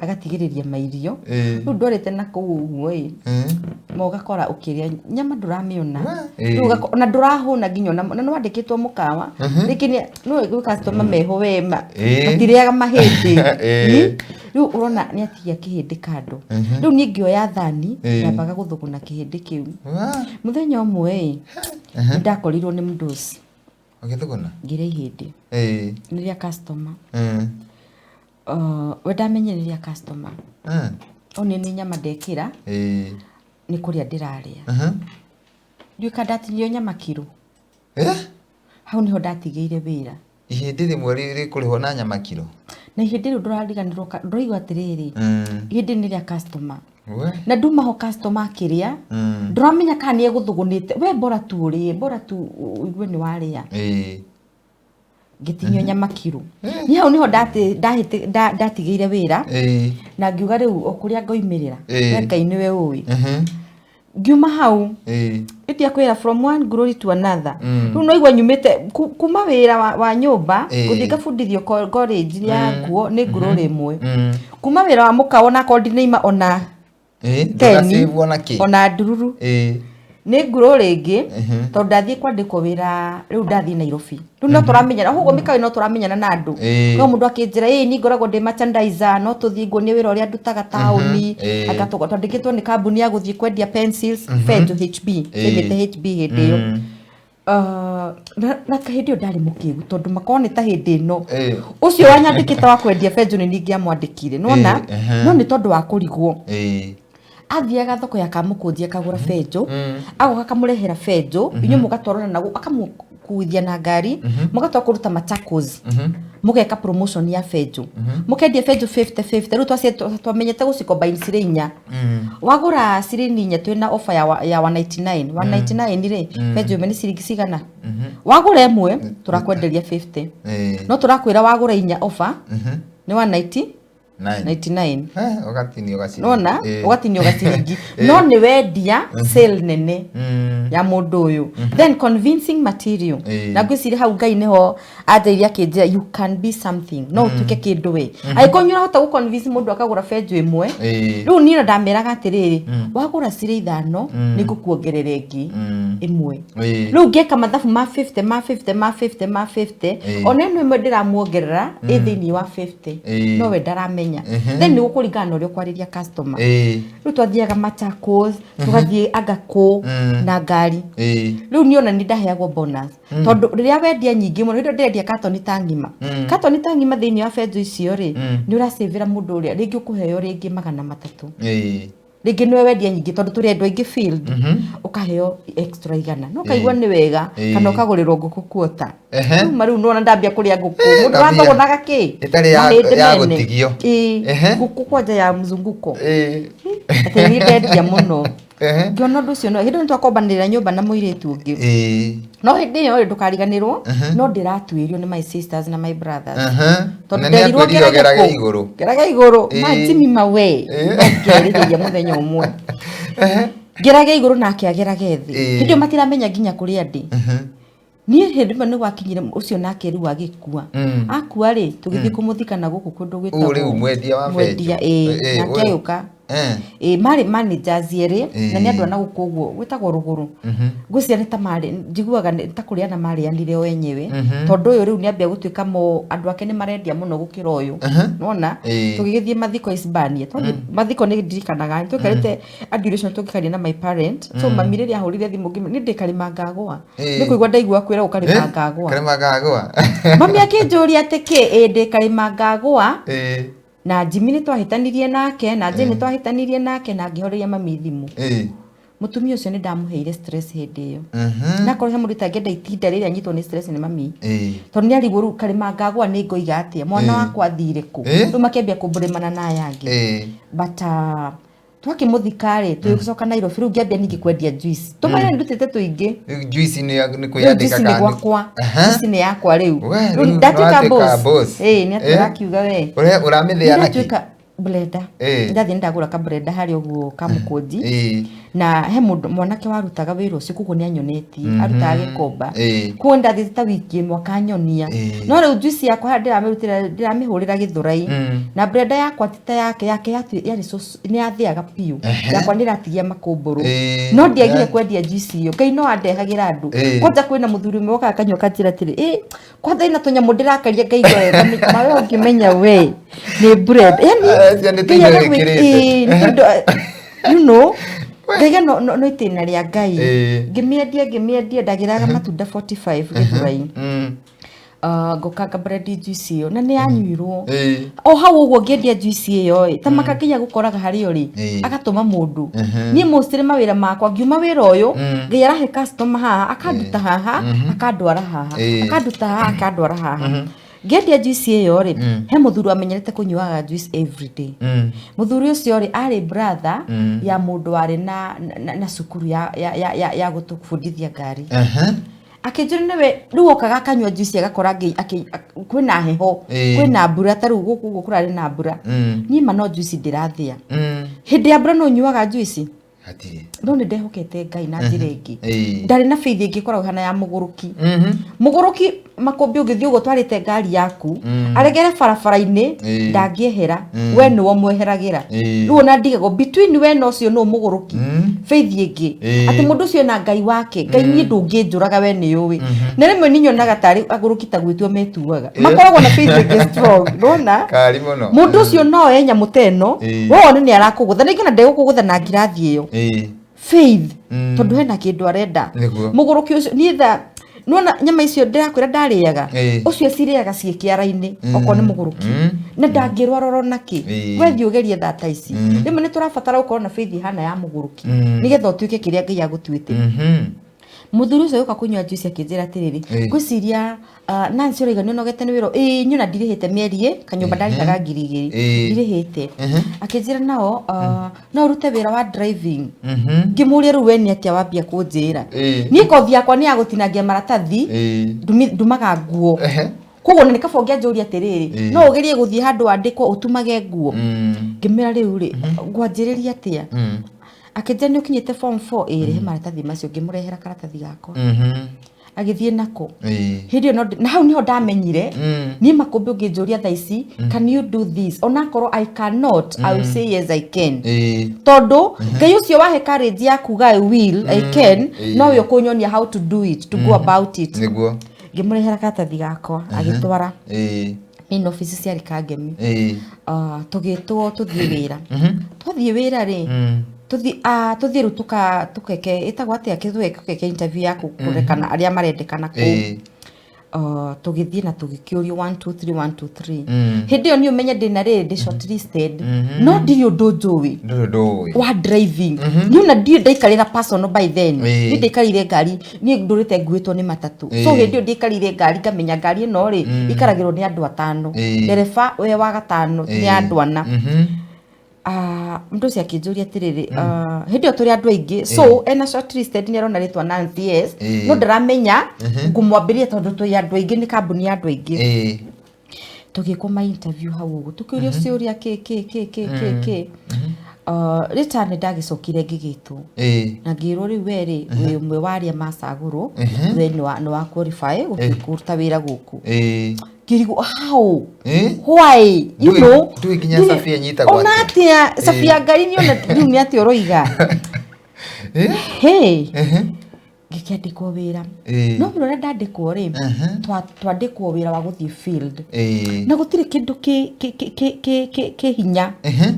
agatigĩrĩria mairio. Rĩu ndwarĩte na kũu ũguo ĩ, ma ũgakora ũkĩrĩa nyama ndũramĩona. Rĩu ona ndũrahũna nginya ona, na nĩ wandĩkĩtwo mũkawa. Rĩngĩ nĩ, no gwĩ customer meho we ma, matirĩaga mahĩndĩ. Rĩu ũrona nĩ atigia kĩhĩndĩ kando. Rĩu niĩ ngĩoya thani, nyambaga gũthũgũna kĩhĩndĩ kĩu. Mũthenya ũmwe ĩ, nĩ ndakorirwo nĩ mũndũ. Ũgĩthũgũna? Ngĩrĩa ihĩndĩ. Nĩ rĩa customer. We ndamenyire nĩ rĩa customer. O nĩ nyama ndekĩra, nĩ kũrĩa ndĩrarĩa. Ndiũĩ kana ndatinio nyama kiro. Hau nĩho ndatigĩire wĩra. Ihĩndĩ rĩmwe rĩkũrĩhwo na nyama kiro? Na ihĩndĩ rĩu ndũrariganĩrwo, ndũraigua atĩrĩrĩ, ihĩndĩ nĩ rĩa customer. Na nduma ho customer akĩrĩa, ndũramenya kana nĩ egũthũgũnĩte. We bora tu ũrĩe, bora tu ũigue nĩ warĩa. Ngĩtinio nyama kiro. Niĩ hau nĩho ndatigĩire wĩra. Na ngiuga rĩu o kũrĩa ngoimĩrĩra. We Ngai nĩwe ũĩ. Ngiuma hau, ĩtia kwĩra from one glory to another. Rĩu no igua nyumĩte kuma wĩra wa nyũmba, gũthiĩ ngabundithio college ya nguo nĩ glory ĩmwe. Kuma wĩra wa mũkawa na akorwo ndinaima ona teni, Ndũgacĩbwo ona kĩ? ona ndururu. Nĩ glory ĩngĩ, tondũ ndathiĩ kwandĩkwo wĩra, rĩu ndathiĩ Nairobi. Rĩu no tũramenyana, ũguo mĩkawa no tũramenyana na andũ. No mũndũ akĩnjĩra, niĩ ngoragwo ndĩ merchandiser, no tũthiĩ nguonie wĩra ũrĩa ndutaga taũni. Anga twandĩkĩtwo nĩ kambuni ya gũthiĩ kwendia pencils, Fed, HB, twaimĩte HB hĩndĩ ĩyo. Na hĩndĩ ĩyo ndarĩ mũkĩgu, tondũ makorwo nĩ ta hĩndĩ ĩno. Ũcio wanyandĩkĩte wa kwendia benjũ nĩ niĩ ingĩamwandĩkire, nĩwona? No nĩ tondũ wa kũrigwo. Athiaga thoko ya Kamũkũnji akagũra benjũ, agoka akamũrehera benjũ, inyuĩ mũgatwarana na akamũkuithia na ngari, mũgatwara kũruta Machakos, mũgeka promotion ya benjũ. Mũkendia benjũ 50-50, rĩu twamenyete gũcicombine cirĩ inya. Wagũra ciringi inya twĩna offer ya 199. 199 rĩ, benjũ ĩmwe nĩ ciringi cigana? Wagũra ĩmwe, tũrakwenderia 50. No tũrakwĩra wagũra inya offer, nĩ 190. Nine. 99. Ũgatinio gaciringi. Nona, ũgatinio gaciringi. No nĩ wendia sale nene ya mũndũ ũyũ. Then convincing material. Na ngwĩciria hau Ngai nĩho anjĩire akĩnjĩra you can be something. No ũtuĩke kĩndũ we. Angĩkorwo nĩ ũrahota gũ convince mũndũ akagũra benjũ ĩmwe, rĩu niĩ ona ndameraga atĩrĩrĩ, wagũra cirĩ ithano, nĩ ngũkuongerera ĩngĩ ĩmwe. Rĩu ngeka mathabu ma 50, ma 50, ma 50, ma 50, ona ĩno ĩmwe ndĩramuongerera ĩ thĩinĩ wa 50. No we ndaramenya. Then nĩ gũkũringana na ũrĩa ũkwarĩria customer. Rĩu twathiaga Machakos, tũgathiĩ Angakũ na ngari. Rĩu niĩ ona nĩ ndaheagwo bonus. Tondũ rĩrĩa wendia nyingĩ mũno, rĩrĩa ndĩrendia katoni ta ng'ima. Katoni ta ng'ima thĩinĩ wa benjũ icio rĩ, nĩ ũracĩvĩra mũndũ ũrĩa rĩngĩ ũkũheo rĩngĩ magana matatũ. Rĩngĩ nĩwe wendia nyingĩ tondũ tũrĩ andũ aingĩ field, ũkaheo extra 100, no kaigua nĩ wega, kana ũkagũrĩrwo ngũkũ kuota. Rĩu rĩu nĩwona ndambia kũrĩa ngũkũ, mũndũ Ngambia. wathogonaga kĩ Ĩtarĩ Mahĩndĩ ya mene. gũtigio. Ngũkũ kwanja ya mzunguko, atĩ niĩ ndendia mũno. Ngĩona ũndũ ũcio, no hĩndĩ ĩyo nĩtwakombanĩrĩra nyũmba na mũirĩtu ũngĩ, no hĩndĩ ĩyo rĩ, ndũkariganĩrwo, no ndĩratuĩrio nĩ my sisters na my brothers, tondũ Na nĩ nderirwo akwĩrire ngerage ũgerage kũ? igũrũ. Ngerage igũrũ. Majimi mawe, no ngerĩrĩria mũthenya ũmwe ngerage igũrũ nake agerage thĩ. Hĩndĩ ĩyo matiramenya nginya kũrĩa ndĩ niĩ. Hĩndĩ ĩmwe nĩ gwakinyire ũcio nake rĩu agĩkua. Akua rĩ, tũgĩthiĩ kũmũthika na gũkũ kũndũ Ũyũ rĩu gwĩtagwo mwendia wa mwendia benjũ. Nake Ũyũ. agĩũka. Marĩ managers erĩ, na nĩ andũ a na gũkũ ũguo gwĩtagwo rũgũrũ. Ngwĩciria nĩ ta marĩ, njiguaga nĩ ta kũrĩana marĩanire o enyewe, tondũ ũyũ rĩu nĩ ambia gũtuĩka mo andũ ake nĩ marendia mũno gũkĩra ũyũ, nona. Tũgĩgĩthiĩ mathiko Hispania. Twathiĩ mathiko, nĩ ndirikanaga twaikarĩte a duration tũgĩkaria na my parent. So mami rĩrĩa ahũrire thimũ, nĩ ndĩkarĩma ngagũa, nĩ kũigua ndaigua kwĩra ũkarĩma ngagũa. Karĩma ngagũa. Mami akĩnjũria atĩ kĩ, ĩ ndĩkarĩma ngagũa. Na Jimmy nĩ twahĩtanirie nake, na Jane nĩ twahĩtanirie nake, na ngĩhoreria mami thimũ. Mũtumia ũcio nĩ ndamũheire stress hĩndĩ ĩyo. Nakorwo he mũndũ itangĩenda itinda rĩrĩa anyitwo nĩ stress, nĩ mami, tondũ nĩ arigwo rĩu karĩma ngagũa nĩ ngoiga atĩa, mwana wakwa athire kũ? Rĩu makĩambia kũmbũrĩmana na aya angĩ. But twakĩmũthika rĩ, tũgĩcoka Nairobi. Rĩu ngĩambia ningĩ kwendia juice, tũmaĩ ndutĩte tũingĩ. Rĩu juice nĩ Rĩu kwĩyandĩka juice nĩ kana gwakwa. Juice nĩ yakwa rĩu. We, Rĩu rĩu ndatuĩka nĩwatuĩka boss. boss. Ĩ nĩ atĩa ũrakiuga we? Ũramĩthĩa nakĩ? Ndatuĩka blender. Ndathiĩ nĩndagũra ka blender harĩa ũguo kamũkũnji, na he mũndũ mwanake warutaga wĩra ũcio, koguo nĩ anyonetie arutaga gĩkomba. Koguo ndathiĩte ta wiki ĩmwe akanyonia. No rĩu juice yakwa harĩa ndĩramĩrutĩra, ndĩramĩhũrĩra gĩthũrai, na blender yakwa ti ta yake. Yake yarĩ nĩ yathĩaga biũ, yakwa nĩ ĩratigia makũmbũrũ. No ndiagire kwendia juice ĩyo. Ngai no andehagĩra andũ. Kwanja kwĩna mũthuri ũmwe wokaga kanyua kanjĩra atĩrĩ, ĩ kwanza ina tũnyamũ ndĩrakaria ngaigua wega, mawe ũngĩmenya we nĩ bread yani. Cia nĩ Ngai tũindo agagwĩ- wĩkĩrĩte. Nĩ tũindo, ngaiga no itĩna rĩa Ngai. Ngĩmĩendia, ngĩmĩendia, ndagĩraga matunda 45 gĩthũrai. Ngoka ngabrandi juice ĩyo na nĩ yanyuirwo o hau ũguo. Ngĩendia juice ĩyo ĩ ta makakinya gũkoraga harĩa ũrĩ, agatũma mũndũ. Niĩ mostly mawĩra makwa, ngiuma wĩra ũyũ, Ngai arahe customer haha, akanduta haha akandwara haha, akanduta haha akandwara haha. Ngĩendia juice ĩyo rĩ, he mũthuri wamenyerete kũnyuaga juice every day. Mũthuri ũcio rĩ, arĩ brother ya mũndũ warĩ na cukuru ya gũtũbundithia ngari. Akĩnjĩra nĩwe rĩu okaga akanyua juice, agakora kwĩna heho, kwĩna mbura, ta rĩu gũkũ ũguo kũrarĩ na mbura. Niĩ ma no juice ndĩrathĩa. Hĩndĩ ya mbura no nyuaga juice. Hatirĩ. No nĩ ndehokete Ngai na njĩra ĩngĩ. Ndarĩ na faith ĩngĩ ĩkoragwo ĩhana ya mũgũrũki. Mũgũrũki makũmbĩ, ũngĩthiĩ ũguo twarĩte ngari yaku, aregere barabara-inĩ, ndangĩehera. We nĩwe ũmweheragĩra. Rĩu ona ndigagwo between we na ũcio nũ mũgũrũki. Faith ĩngĩ atĩ mũndũ ũcio ena Ngai wake. Ngai, niĩ ndũngĩnjũraga, we nĩ ũĩ. Na rĩmwe nĩ nyonaga tarĩ agũrũki ta gwĩtua metuaga, makoragwo na faith ĩngĩ strong, nona. Kari mũno. Mũndũ ũcio no oe nyamũ ta ĩno, we wone nĩ arakũgũtha rĩngĩ na ndegũkũgũtha na ngirathi ĩyo. Faith, tondũ hena kĩndũ arenda. Mũgũrũki ũcio, niĩ tha nona nyama icio ndĩrakwĩra ndarĩaga, ũcio cirĩaga ciĩ kĩara-inĩ, okorwo nĩ mũgũrũki, na ndangĩrwara oro nakĩ. We thiĩ ũgerie thata ici. Rĩmwe nĩ tũrabatara gũkorwo na faith ihana ya mũgũrũki, nĩgetha ũtuĩke kĩrĩa Ngai agũtuĩte. Mũthuri ũcio gũka kũnyua juice akĩnjĩra atĩrĩrĩ, ngwĩciria Nancy, ũraiga nĩ ũnogete nĩ wĩra. Ĩĩ, nyona ndirĩhĩte mĩeri ĩ kanyũmba, ndarĩhaga 2000, ndirĩhĩte. Akĩnjĩra nao no ũrute wĩra wa driving. Ngĩmũria, rĩu we nĩ atĩa wambia kũnjĩra? Niĩ kothi yakwa nĩ ya gũtinangia maratathi, ndumaga nguo. Koguo na nĩ kaba ũngĩanjũria atĩrĩrĩ, no ũgerie gũthiĩ handũ wandĩkwo ũtumage nguo. Ngĩmwĩra, rĩu rĩ, ngwanjĩrĩria atĩa? Akĩnjĩra, nĩ ũkinyĩte form 4? Ĩĩ. Rehe maratathi macio. Ngĩmũrehera karatathi gakwa, agĩthiĩ nako. Hĩndĩ ĩyo na hau niho ndamenyire niĩ makũmbĩ ũngĩnjũria thaa ici, can you do this, onakorwo I cannot, I will say yes, I can, tondũ Ngai ũcio wahe courage ya kuga I will, I can, nowe ũkũnyonia how to do it, to go about it. Ngĩmũrehera karatathi gakwa, agĩtwara main office ciarĩ Kangemi. Tũgĩtwo tũthiĩ wĩra. Twathiĩ wĩra rĩ, tũthiĩ rĩu tũkeke ĩtagwo atĩa, tũgeke interview ya kũrekana arĩa marendekana kũu. Tũgĩthiĩ na tũgĩkĩũrio 1 2 3 1 2 3. Hĩndĩ ĩyo niĩ ũmenye ndĩna rĩrĩ, ndĩ shortlisted, no ndirĩ ũndũ njũĩ Ndũrĩ ũndũ ũĩ. Wa driving. Niĩ ona ndirĩ ndaikarĩra personal by then. Niĩ ndaikarĩire ngari, niĩ ndũrĩte nguĩtwo nĩ matatũ, so hĩndĩ ĩyo ndaikarĩire ngari ngamenya ngari ĩno rĩ, ikaragĩrwo nĩ andũ atano. Ndereba we wa gatano, nĩ andũ ana. Ah, mũndũ ũcio akĩnjũria atĩrĩrĩ, ah, hĩndĩ ĩyo tũrĩ andũ aingĩ, so ena shortlisted, nĩ arona rĩtwa Nancy, yes, no ndaramenya ngũmwambĩrĩria tondũ twĩ andũ aingĩ, nĩ kambuni ya andũ aingĩ. Tũgĩkwo ma interview hau ũguo, tũkĩũrio ciũria kĩ kĩ kĩ kĩ kĩ kĩ. Later nĩ ndagĩcokire ngĩgĩtwo na ngĩrwo rĩu we rĩ, wĩ ũmwe wa arĩa macagũrwo, we nĩ wa qualify kũruta wĩra gũkũ. Ngĩrigwo how, why, you know. Ndũĩ nginya cabi ĩnyitagwo ona atĩa. Atĩa cabi ya ngari nĩ ona rĩu nĩ atĩa ũroiga? Hey, ngĩkĩandĩkwo wĩra. No wĩra ũrĩa ndandĩkwo rĩ, twandĩkwo wĩra wa gũthiĩ field, na gũtirĩ kĩndũ kĩ hinya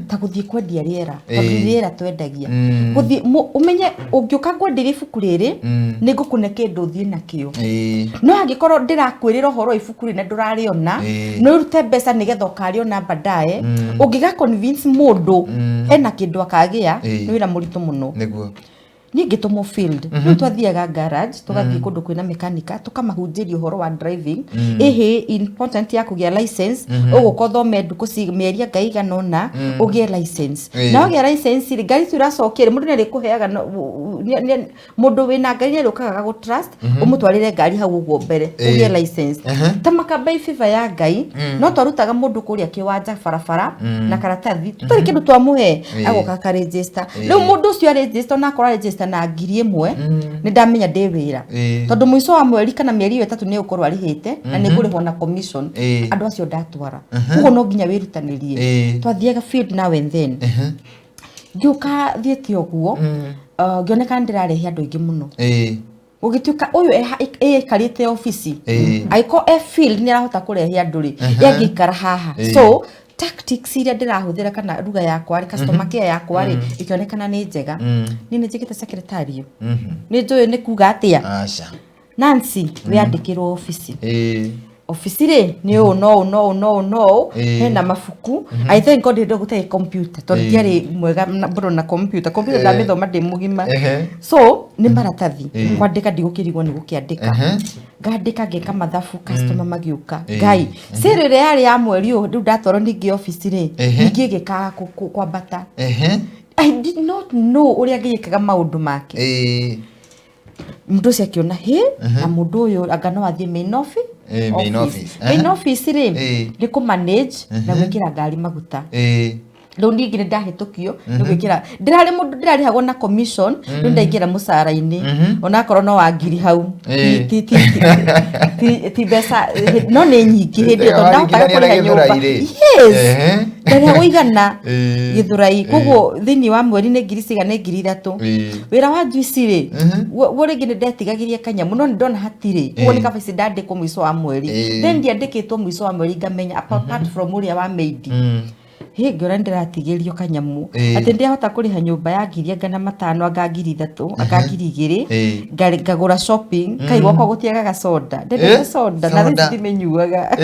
ta gũthiĩ kwendia rĩera, tondũ nĩ rĩera twendagia. Gũthiĩ ũmenye ũngĩũka ngwenderie ibuku rĩrĩ, nĩ ngũkũne kĩndũ ũthiĩ nakĩo, no angĩkorwo ndĩrakwĩrĩra ũhoro wa ibuku rĩrĩ na ndũrarĩona, no ũrute mbeca nĩgetha ũkarĩona baadaye. Ũngĩga convince mũndũ ena kĩndũ akagĩa, nĩ wĩra mũritũ mũno. Niĩ ngĩtũmwo field. Rĩu twathiaga garage, tũgathiĩ kũndũ kwĩna mekanika, tũkamahunjĩria ũhoro wa driving, ĩhĩ important ya kũgĩa license, ũgũka ũthome ndukũ mĩeri anga igana ũna ũgĩe license. Na wagĩa license rĩ, ngari icio ũracokia rĩ, mũndũ nĩ arĩkũheaga mũndũ wĩna ngari nĩ arĩũkaga agagũ trust ũmũtwarĩre ngari hau ũguo mbere ũgĩe license. Ta makamba favor ya Ngai, no twarutaga mũndũ kũrĩa kĩwanja barabara na karatathi tũtarĩ kĩndũ twamũhe, agoka akaregister. Rĩu mũndũ ũcio aregister, onakorwo aregister na 1000, nĩ ndamenya ndĩ wĩra, tondũ mũico wa mweri kana mĩeri ĩyo 3 nĩ ũgũkorwo arĩhĩte na nĩ ngũrĩhwo na commission andũ acio ndatwara. Koguo no nginya wĩrutanĩrie. Twathiaga field now and then. Ngĩũka thiĩte ũguo, ngĩoneka nĩ ndĩrarehe andũ aingĩ mũno, ũgĩtuĩka ũyũ ĩikarĩte obici, angĩkorwo e field nĩ arahota kũrehe andũ rĩ, ye angĩikara haha. So tactics iria ndĩrahũthĩra kana ruga yakwa rĩ, customer care yakwa rĩ, ĩkĩonekana nĩ njega. Niĩ nĩ njĩkĩte secretarial, nĩ njũĩ nĩ kuga atĩa. Aca. Nancy, wĩandĩkĩrwo obici. Obici rĩ, nĩ ũũ no ũũ no ũũ no ũũ no ũũ. Hena mabuku. I thank God hĩndĩ ĩyo gũtarĩ computer, tondũ ndiarĩ mwega mũno na computer. Computer ndamĩthoma ndĩ mũgima. So nĩ maratathi, kwandĩka, ndigũkĩrigwo nĩ gũkĩandĩka. Ngandĩka, ngeka mathabu, customer magĩũka. Ngai, sale ĩrĩa yarĩ ya mweri ũyũ rĩu ndatwarwo ningĩ obici rĩ, ningĩ ĩgĩkaga kwambata. I did not know ũrĩa ngĩĩkaga maũndũ make. Mũndũ ũcio akĩona hĩ na mũndũ ũyũ anga no athiĩ main office. Main office. Main office rĩ, nĩ kũ manage na gwĩkĩra ngari maguta. Rĩu ningĩ nĩ ndahĩtũkio nĩ gwĩkĩra, ndĩrarĩ mũndũ ndĩrarĩhagwo na commission, rĩu ndaingĩra mũcara-inĩ onakorwo no wa ngiri hau. Ti mbeca, no nĩ nyingĩ hĩndĩ ĩyo tondũ ndahotaga Waringithania na kũrĩha nyũmba. Gĩthũrai rĩ. Yes, ndarĩhagwo igana Gĩthũrai, koguo thĩinĩ wa mweri nĩ ngiri cigana? Nĩ 3000. Wĩra wa juice rĩ, guo rĩngĩ nĩ ndetigagĩria kanyamũ, no nĩ ndona hatirĩ, koguo nĩ kaba ici ndandĩkwo mũico wa mweri. Then ndiandĩkĩtwo mũico wa mweri, ngamenya apart from ũrĩa wa maid, hĩ, ngĩona nĩ ndĩratigĩrio kanyamũ, atĩ ndiahota kũrĩha nyũmba ya ngiri anga na matano, anga 3000, anga 2000. Ngagũra shopping, kai gwakwa gũtiagaga soda, ndendete soda na Soda. rĩu ndimĩnyuaga.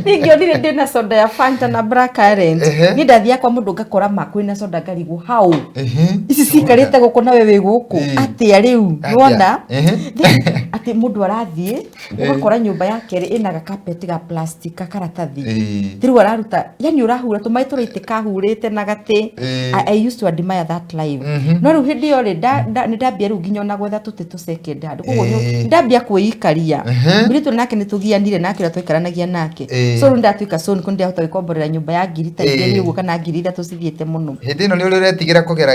Ningĩonire ndĩna soda ya Fanta na blackcurrant. Niĩ ndathiaga kwa mũndũ ngakora ma kwĩna soda, ngarigwo how ici cikarĩte gũkũ nawe wĩ gũkũ atĩa rĩu. Atĩa? Nĩwona? Then, atĩ mũndũ arathiĩ ũgakora nyũmba ya kerĩ ĩna gakapeti ga plastic gakaratathi. Rĩu araruta, yani ũrahura tũmaĩ tũraitĩka ahurĩte na gatĩ. I used to admire that life. No rĩu hĩndĩ ĩyo rĩ, nĩ ndambia rĩu nginya ona gwetha tũtĩ tũ second hand, koguo ndambia kwĩikaria. Mũirĩtu nake nĩ tũgianire nake ũrĩa twaikaranagia nake. So rĩu ndatuĩka, so nĩkũ ndĩahota gwĩkomborera nyũmba ya ngiri ta 2 ũguo kana 3000 cithiĩte mũno. Hĩndĩ ĩno nĩ ũrĩ ũretigĩra kũgera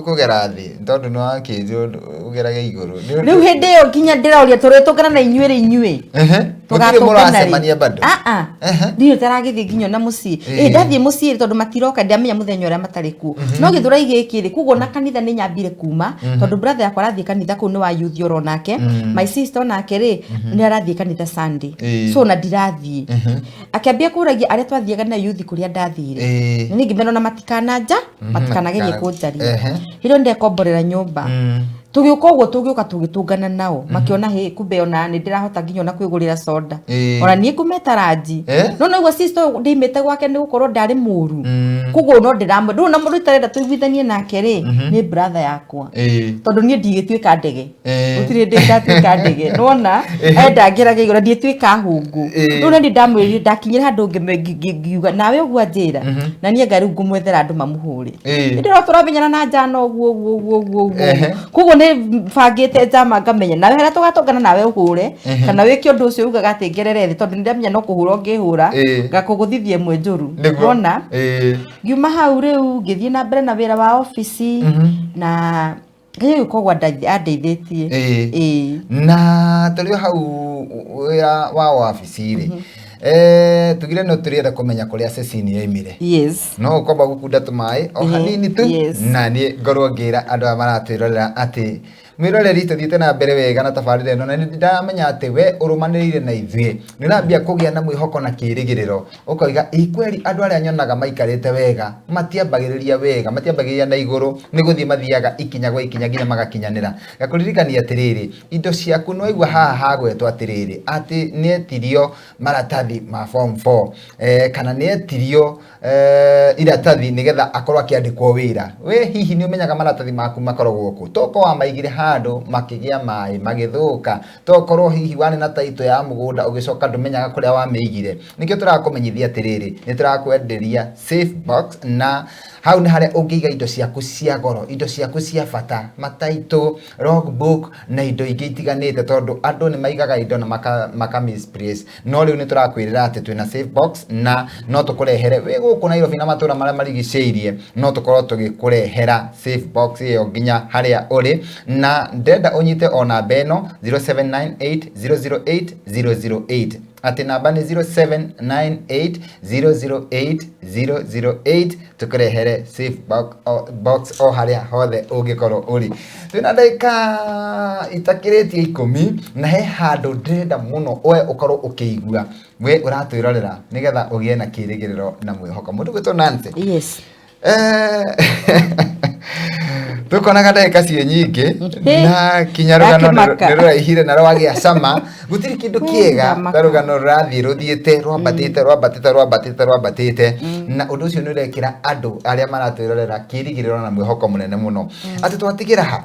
kũgera thĩ tondũ nĩ wakĩnjwo ũgerage igũrũ? Rĩu hĩndĩ ĩyo nginya ndĩroria tũrĩtũngana na inyuĩ rĩ, inyuĩ Mũtirĩ mũracemania bado? Niĩ ũtaragĩthiĩ nginya ona mũciĩ. Ĩ ndathiĩ mũciĩ rĩ, tondũ matiroka, ndiamenya mũthenya ũrĩa matarĩ kuo, no gĩthũrai gĩkĩ rĩ, koguo na kanitha nĩ nyambire kuma, tondũ brother yakwa arathiĩ kanitha kũu nĩ wa youth oro nake, my sister onake rĩ, nĩ arathiĩ kanitha Sunday. So na ndirathiĩ, akĩambia kũragia arĩa twathiaga na youth kũrĩa ndathire. Na ningĩ mena ona matikananja, matikanagerie matikana- kũnjaria. Hĩndĩ ĩyo ndekomborera nyũmba. Tũgĩũka ũguo, tũgĩũka tũgĩtũngana nao, makĩona hĩ, kumbe ona nĩ ndĩrahota nginya ona kwĩgũrĩra soda. Ona niĩ ngũmeta ranji. No naigua sister ũyũ ndĩimĩte gwake nĩ gũkorwo ndarĩ mũru. Koguo no ndĩramwe ndũrĩ na mũndũ itarenda tũiguithanie nake rĩ, nĩ brother yakwa, tondũ niĩ ndigĩtuĩka ndege. Gũtirĩ hĩndĩ ndatuĩka ndege, nĩwona enda ngeragia igũrũ ndiĩtuĩka hũngũ. Rĩu na niĩ ndamwĩrire, ndakinyire handũ ngiuga nawe ũguo anjĩra na niĩ anga rĩu ngũmwethera andũ mamũhũre. Hĩndĩ ĩyo tũramenyana na njana ũguo ũguo ũguo ũguo ũguo. Koguo nĩ bangĩte njama, ngamenya nawe harĩa tũgatũngana nawe ũhũre kana wĩke ũndũ ũcio ugaga atĩ ngerere thĩ, tondũ nĩndamenya no kũhũra ũngĩhũra ngakũgũthithia ĩmwe njũru. Wona ngiuma hau rĩu ngĩthiĩ na mbere na wĩra wa obici na Ngai agĩkorwo andeithĩtie. Ĩĩ. Na tũrĩ o hau wĩra wa wabici rĩ, tugire no tũrĩenda kũmenya kũrĩa Cecine yoimire. No ũkwamba gũkunda tũmaĩ o hanini tu, na niĩ ngorwo ngĩra andũ aya maratwĩrorera atĩ mwĩroreri, tũthiĩte na mbere wega na tabarĩra ĩno, na nĩ ndamenya atĩ we ũrũmanĩrĩire na ithuĩ nĩ ũrambia kũgĩa na mwĩhoko na kĩĩrĩgĩrĩro, ũkoiga ĩ kweri andũ arĩa nyonaga maikarĩte wega matiambagĩrĩria wega, matiambagĩrĩria na igũrũ, nĩ gũthiĩ mathiaga ikinya gwa ikinya nginya magakinyanĩra. Ngakũririkania atĩrĩrĩ, indo ciaku nĩwaigua haha hagwetwo atĩrĩrĩ, atĩ nĩetirio maratathi ma form 4, kana nĩetirio iratathi nĩgetha akorwo akĩandĩkwo wĩra. We hihi nĩ ũmenyaga maratathi maku makoragwo kũ? Toko wamaigire handũ makĩgĩa maĩ magĩthũka, tokorwo hihi warĩ na taito ya mũgũnda ũgĩcoka ndũmenyaga kũrĩa wamĩigire. Nĩkĩo tũrakũmenyithia atĩrĩrĩ, nĩ tũrakwenderia safe box, na hau nĩ harĩa ũngĩiga indo ciaku cia goro, indo ciaku cia bata, mataito, logbook na indo ingĩ itiganĩte, tondũ andũ nĩ maigaga indo na maka misplace. No rĩu nĩ tũrakwĩrĩra atĩ twĩna safe box na no tũkũrehere wĩ gũkũ Nairobi na matũra marĩa marigicĩirie, no tũkorwo tũgĩkũrehera safe box ĩyo nginya harĩa ũrĩ. Na ndĩrenda ũnyite o namba ĩno 0798 008 008, atĩ namba nĩ 0798 008 008, tũkũrehere safe box o harĩa hothe ũngĩkorwo ũrĩ. Twĩna ndagĩka itakĩrĩtie 10, na he handũ ndĩrenda mũno we ũkorwo ũkĩigua, we ũratwĩrorera, nĩgetha ũgĩe na kĩĩrĩgĩrĩro na mwĩhoko. Mũndũ gwĩtwo Nancy. Yes. Tukonaga ndagĩka ciĩ nyingĩ na kinya rũgano Ndakĩmaka. nĩ rũraihire na rwagĩa cama. Gũtirĩ kĩndũ kĩega Ndamaka. ta rũgano rũrathiĩ rũthiĩte rwambatĩte, rwambatĩte, rwambatĩte, rwambatĩte, na ũndũ ũcio nĩ ũrekĩra andũ arĩa maratwĩrorera kĩĩrĩgĩrĩro na mwĩhoko mũnene mũno. Atĩ twatigĩra ha?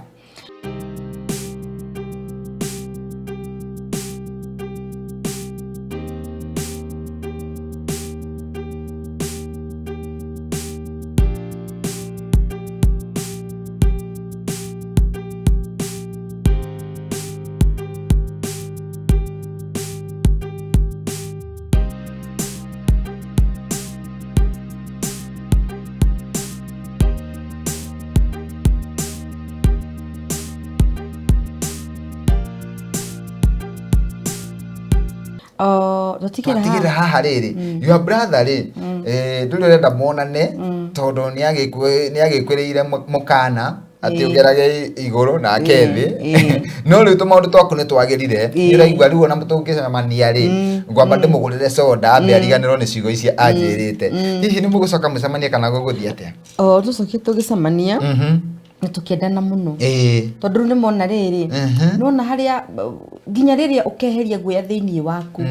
Oh, twatigĩra Twatigĩra haha. Haha rĩrĩ, your brother rĩ, ndũrĩ ũrenda monane tondũ nĩ agĩkwĩrĩire mũkana atĩ ũgerage igũrũ nake thĩ. No rĩu tũmaũndũ twaku nĩ twagĩrire, nĩ ũraigua rĩu ona tũngĩcemania rĩ, ngwamba ndĩmũgũrĩre soda ambe ariganĩrwo nĩ ciugo icio anjĩrĩte. Hihi nĩ mũgũcoka mũcemanie kana gũgũthiĩ atĩa? Oh, tũcokie tũgĩcemania na tũkĩendana mũno, tondũ rĩu nĩmona rĩrĩ, nĩwona harĩa nginya rĩrĩa ũkeheria guoya thĩinĩ waku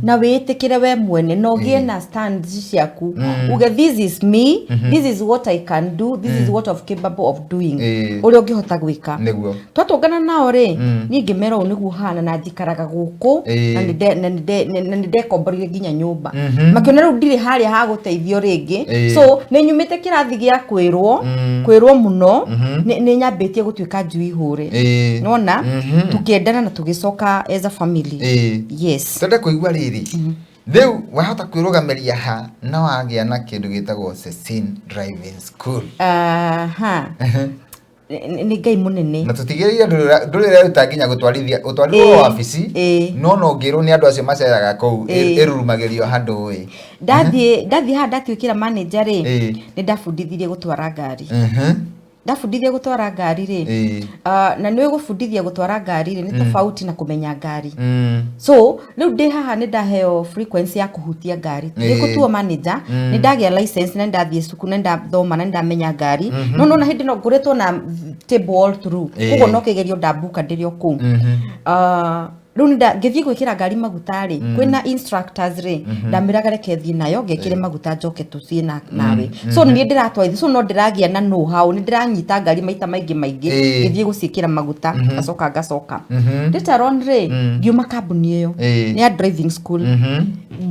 na wĩĩtĩkĩre we mwene na ũgĩe na stands ciaku, uge, "This is me, this is what I can do, this is what I'm capable of doing," ũrĩa ũngĩhota gwĩka. Twatũngana nao rĩ, niĩ ngĩmera ũũ nĩguo hana na njikaraga gũkũ na nĩ ndekomborire nginya nyũmba. Makĩona rĩu ndirĩ harĩa ha gũteithio rĩngĩ. So nĩ nyumĩte kĩrathi gĩa kwĩrwo kwĩrwo mũno, nĩ nyambĩtie gũtuĩka njui hũre. Nona tũkĩendana na tũgĩcoka as a family. Yes. Twende kũigua rĩrĩ, rĩu wahota kwĩrũgamĩria ha na wagĩa na kĩndũ gĩtagwo Cecine Driving School? Aha. Nĩ Ngai mũnene. Na tũtigĩrĩire ndũrĩ ũreruta nginya gũtwarithia ũtwarirwo wabici, no ngĩrwo nĩ andũ acio maceraga kũu ĩrurumagĩrio handũ ĩ. Ndathiĩ haha ndatuĩkĩra manager rĩ, nĩ ndabundithirie gũtwara ngari. Ndabundithia gũtwara ngari rĩ, na nĩ gũbundithia gũtwara ngari rĩ, nĩ tofauti na kũmenya ngari. So rĩu ndĩ haha nĩ ndaheo frequency ya kũhutia ngari. Ndĩ manager, nĩ ndagĩa license na nĩ ndathiĩ cukuru na nĩ ndathoma na nĩ ndamenya ngari, no nona hĩndĩ no ngoretwo na table all through. Koguo no kĩgerio ndambuka ndĩrĩ o kũu. Rĩu ngĩthiĩ gwĩkĩra ngari maguta rĩ, kwĩna instructors rĩ, ndamĩraga reke thiĩ nayo ngekĩre maguta njoke tũthiĩ nawe. So nĩ niĩ ndĩratwarithia, so no ndĩragĩa na know how, nĩ ndĩranyita ngari maita maingĩ maingĩ. Ngĩthiĩ gũciĩkĩra maguta, ngacoka ngacoka. Later on rĩ, ngiuma kambuni ĩyo nĩ ya driving school,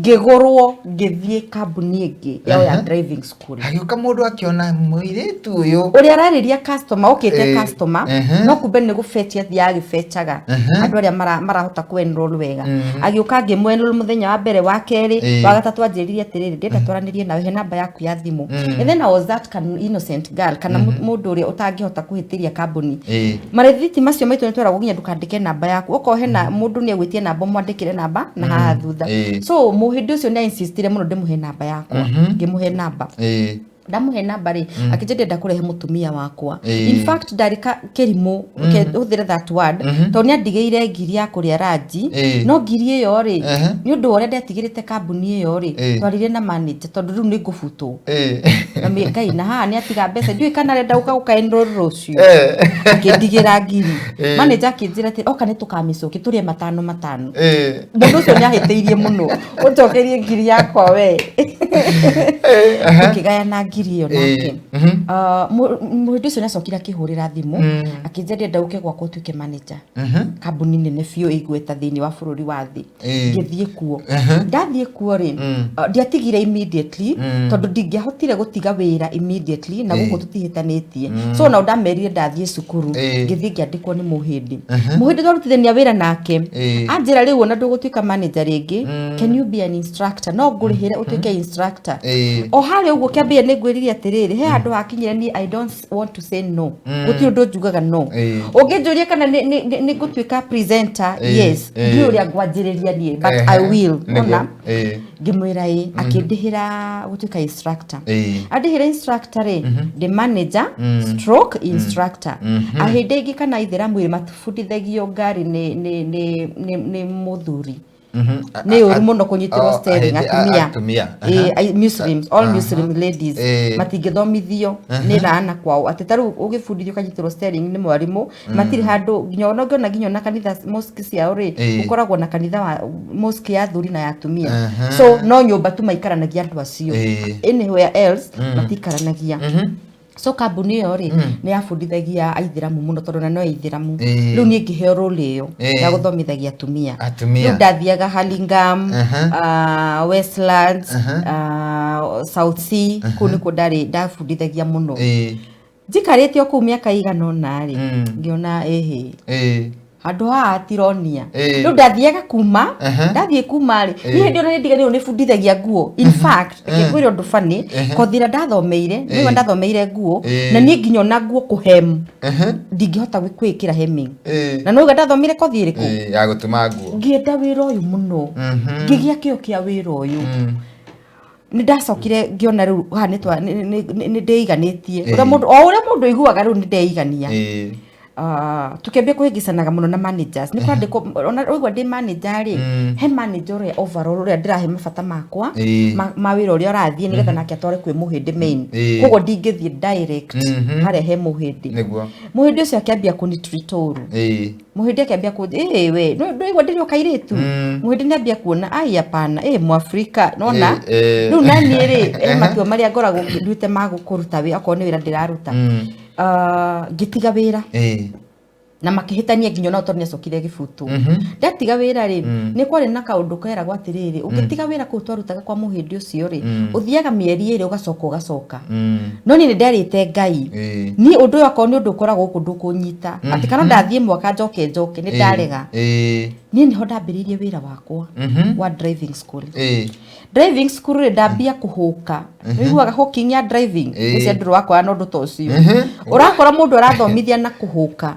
ngĩgũrwo ngĩthiĩ kambuni ĩngĩ yao ya driving school. Hagĩũka mũndũ akĩona mũirĩtu ũyũ. Ũrĩa ararĩria customer okĩte customer, no kumbe nĩ gũbetia athiaga agĩbecaga andũ arĩa marahota kũ enroll wega. Agĩũka ngĩmũ enroll mũthenya wa mbere, wa kerĩ, wa gatatũ anjĩrire atĩrĩrĩ, ndĩrenda twaranĩrie nawe, he namba yaku ya thimũ. And then I was that innocent girl kana mũndũ ũrĩa ũtangĩhota kũhĩtĩria kambuni. Marĩthiti macio maitũ nĩ tweragwo nginya ndũkandĩke namba yaku, okorwo hena mũndũ nĩ egwĩtia namba, mwandĩkĩre namba na haha thutha. So mũhĩndĩ ũcio nĩ insistire mũno ndĩmũhe namba yakwa. Ngĩmũhe namba. Ndamũhe namba rĩ, akĩnjĩra ndĩrenda kũrehe mũtumia wakwa. In fact ndarĩ kĩrimũ, hũthĩre that word, tondũ nĩ andigĩire ngiri ya kũrĩa ranji. No ngiri ĩyo rĩ, nĩ ũndũ wa ũrĩa ndetigĩrĩte kambuni ĩyo rĩ, twaririe na manager tondũ rĩu nĩ ngũbutwo. Na Ngai na haha nĩ atiga mbeca, ndiũĩ kana arenda gũka gũka enroll rũciũ. Akĩndigĩra ngiri. Manager akĩnjĩra atĩ oka nĩ tũkamĩcokia tũrĩe matano matano. Mũndũ ũcio nĩ ahĩtĩirie mũno, ũnjokerie ngiri yakwa we. Tũkĩgayana ngiri ĩyo nake. Mũhĩndĩ ũcio nĩ acokire akĩhũrĩra thimũ, akĩnjĩra ndĩrenda ũke gwakwa ũtuĩke manager, kambuni nene biũ ĩgweta thĩinĩ wa bũrũri wa thĩ. Ngĩthiĩ kuo. Ndathiĩ kuo rĩ, ndiatigire immediately, tondũ ndingĩahotire gũtiga wĩra immediately na gũkũ tũtihĩtanĩtie. So nao ndamerire ndathiĩ cukuru. Ngĩthiĩ ngĩandĩkwo nĩ mũhĩndĩ. Mũhĩndĩ twarutithania wĩra nake, anjĩra rĩu ona ndũgũtuĩka manager rĩngĩ, can you be an instructor? No ngũrĩhĩre ũtuĩke instructor. O harĩa ũguo kĩambĩrĩria nĩ ngwĩrire atĩrĩrĩ, he handũ hakinyire niĩ I don't want to say no. Gũtirĩ ũndũ njugaga no. Ũngĩnjũria kana nĩ ngũtuĩka presenter, yes, ndiũĩ ũrĩa ngwanjĩrĩria niĩ, but I will. Ona ngĩmwĩra ĩ, akĩndĩhĩra gũtuĩka instructor. Andĩhĩra instructor rĩ, ndĩ manager stroke instructor. Ahĩndĩ aingĩ kana aithĩramu rĩ, matibundithagio ngari nĩ mũthuri. Nĩ ũru mũno kũnyitĩrwo Oh, steering. Atumia. Atumia. Muslims, all Muslim ladies matingĩthomithio, nĩ rana kwao atĩ ta rĩu ũgĩbundithio ũkanyitĩrwo steering nĩ mwarimũ, matirĩ handũ nginya ona ũngĩona nginya ona kanitha mosque ciao rĩ, gũkoragwo na kanitha wa mosque ya athuri na ya atumia. So no nyũmba tu maikaranagia andũ acio, anywhere else matikaranagia. So kambuni ĩyo rĩ, nĩ yabundithagia aithĩramu mũno tondũ na no aithĩramu. Rĩu niĩ ngĩheo role ĩyo ya gũthomithagia atumia. Atumia. Rĩu ndathiaga Hurlingham, Westlands, South C, kũu nĩkuo ndarĩ ndabundithagia mũno. Njikarĩte o kũu mĩaka ĩigana ũna rĩ, ngĩona ĩhĩ, handũ haha hatironia. Rĩu ndathiaga kuma, ndathiĩ kuma rĩ, niĩ hĩndĩ ĩyo nĩ ndiganĩirwo nĩ bundithagia nguo. In fact, reke ngwĩre ũndũ funny, kothi ĩrĩa ndathomeire, nĩguo ndathomeire nguo, na niĩ nginya ona nguo kũhem ndingĩhota kwĩkĩra hemming. Na nĩuga ndathomire kothi ĩrĩkũ? Ya gũtuma nguo. Ngĩenda wĩra ũyũ mũno, ngĩgĩa kĩo kĩa wĩra ũyũ. Nĩ ndacokire ngĩona rĩu haha nĩ ndĩiganĩtie. Ũrĩa mũndũ o ũrĩa mũndũ aiguaga rĩu nĩ ndeigania. Tukĩambia kũhĩngĩcanaga mũno na managers, nĩ kwandĩkwo ona ũigua ndĩ manager rĩ, he manager ũrĩa overall ũrĩa ndĩrahe mabata makwa ma wĩra ũrĩa ũrathiĩ nĩgetha nake atware kwĩ mũhĩndĩ main. Koguo ndingĩthiĩ direct harĩa he mũhĩndĩ. Mũhĩndĩ ũcio akĩambia kũni-treat ũru. Mũhĩndĩ akĩambia kũ ĩ we ndũigua ndĩrĩ o kairĩtu. Mũhĩndĩ nĩ ambia kuona ai hapana, ĩ Mwafrika nona. Rĩu naniĩ rĩ, he matua marĩa ngoragwo nduĩte ma kũruta wĩra okorwo nĩ wĩra ndĩraruta. Ngĩtiga wĩra na makĩhĩtania nginya onao tondũ nĩacokire gĩbutũ. Ndatiga wĩra rĩ, nĩ kwarĩ na kaũndũ keragwo atĩrĩrĩ, ũngĩtiga wĩra kũu twarutaga kwa mũhĩndĩ ũcio rĩ, ũthiaga mĩeri 2 ũgacoka ũgacoka. No niĩ nĩ nderĩte Ngai, niĩ ũndũ ũyũ okorwo nĩ ũndũ ũkoragwo gũkũ ndũkũnyita, atĩ kana ndathiĩ mwaka njoke njoke, nĩ ndarega. Niĩ nĩho ndambĩrĩirie wĩra wakwa wa driving school. Driving school rĩ, ndambia kũhũka, nĩũiguaga hooking ya driving? Ũcio ndũrĩ wakora na ũndũ ta ũcio, ũrakora mũndũ arathomithia na kũhũka.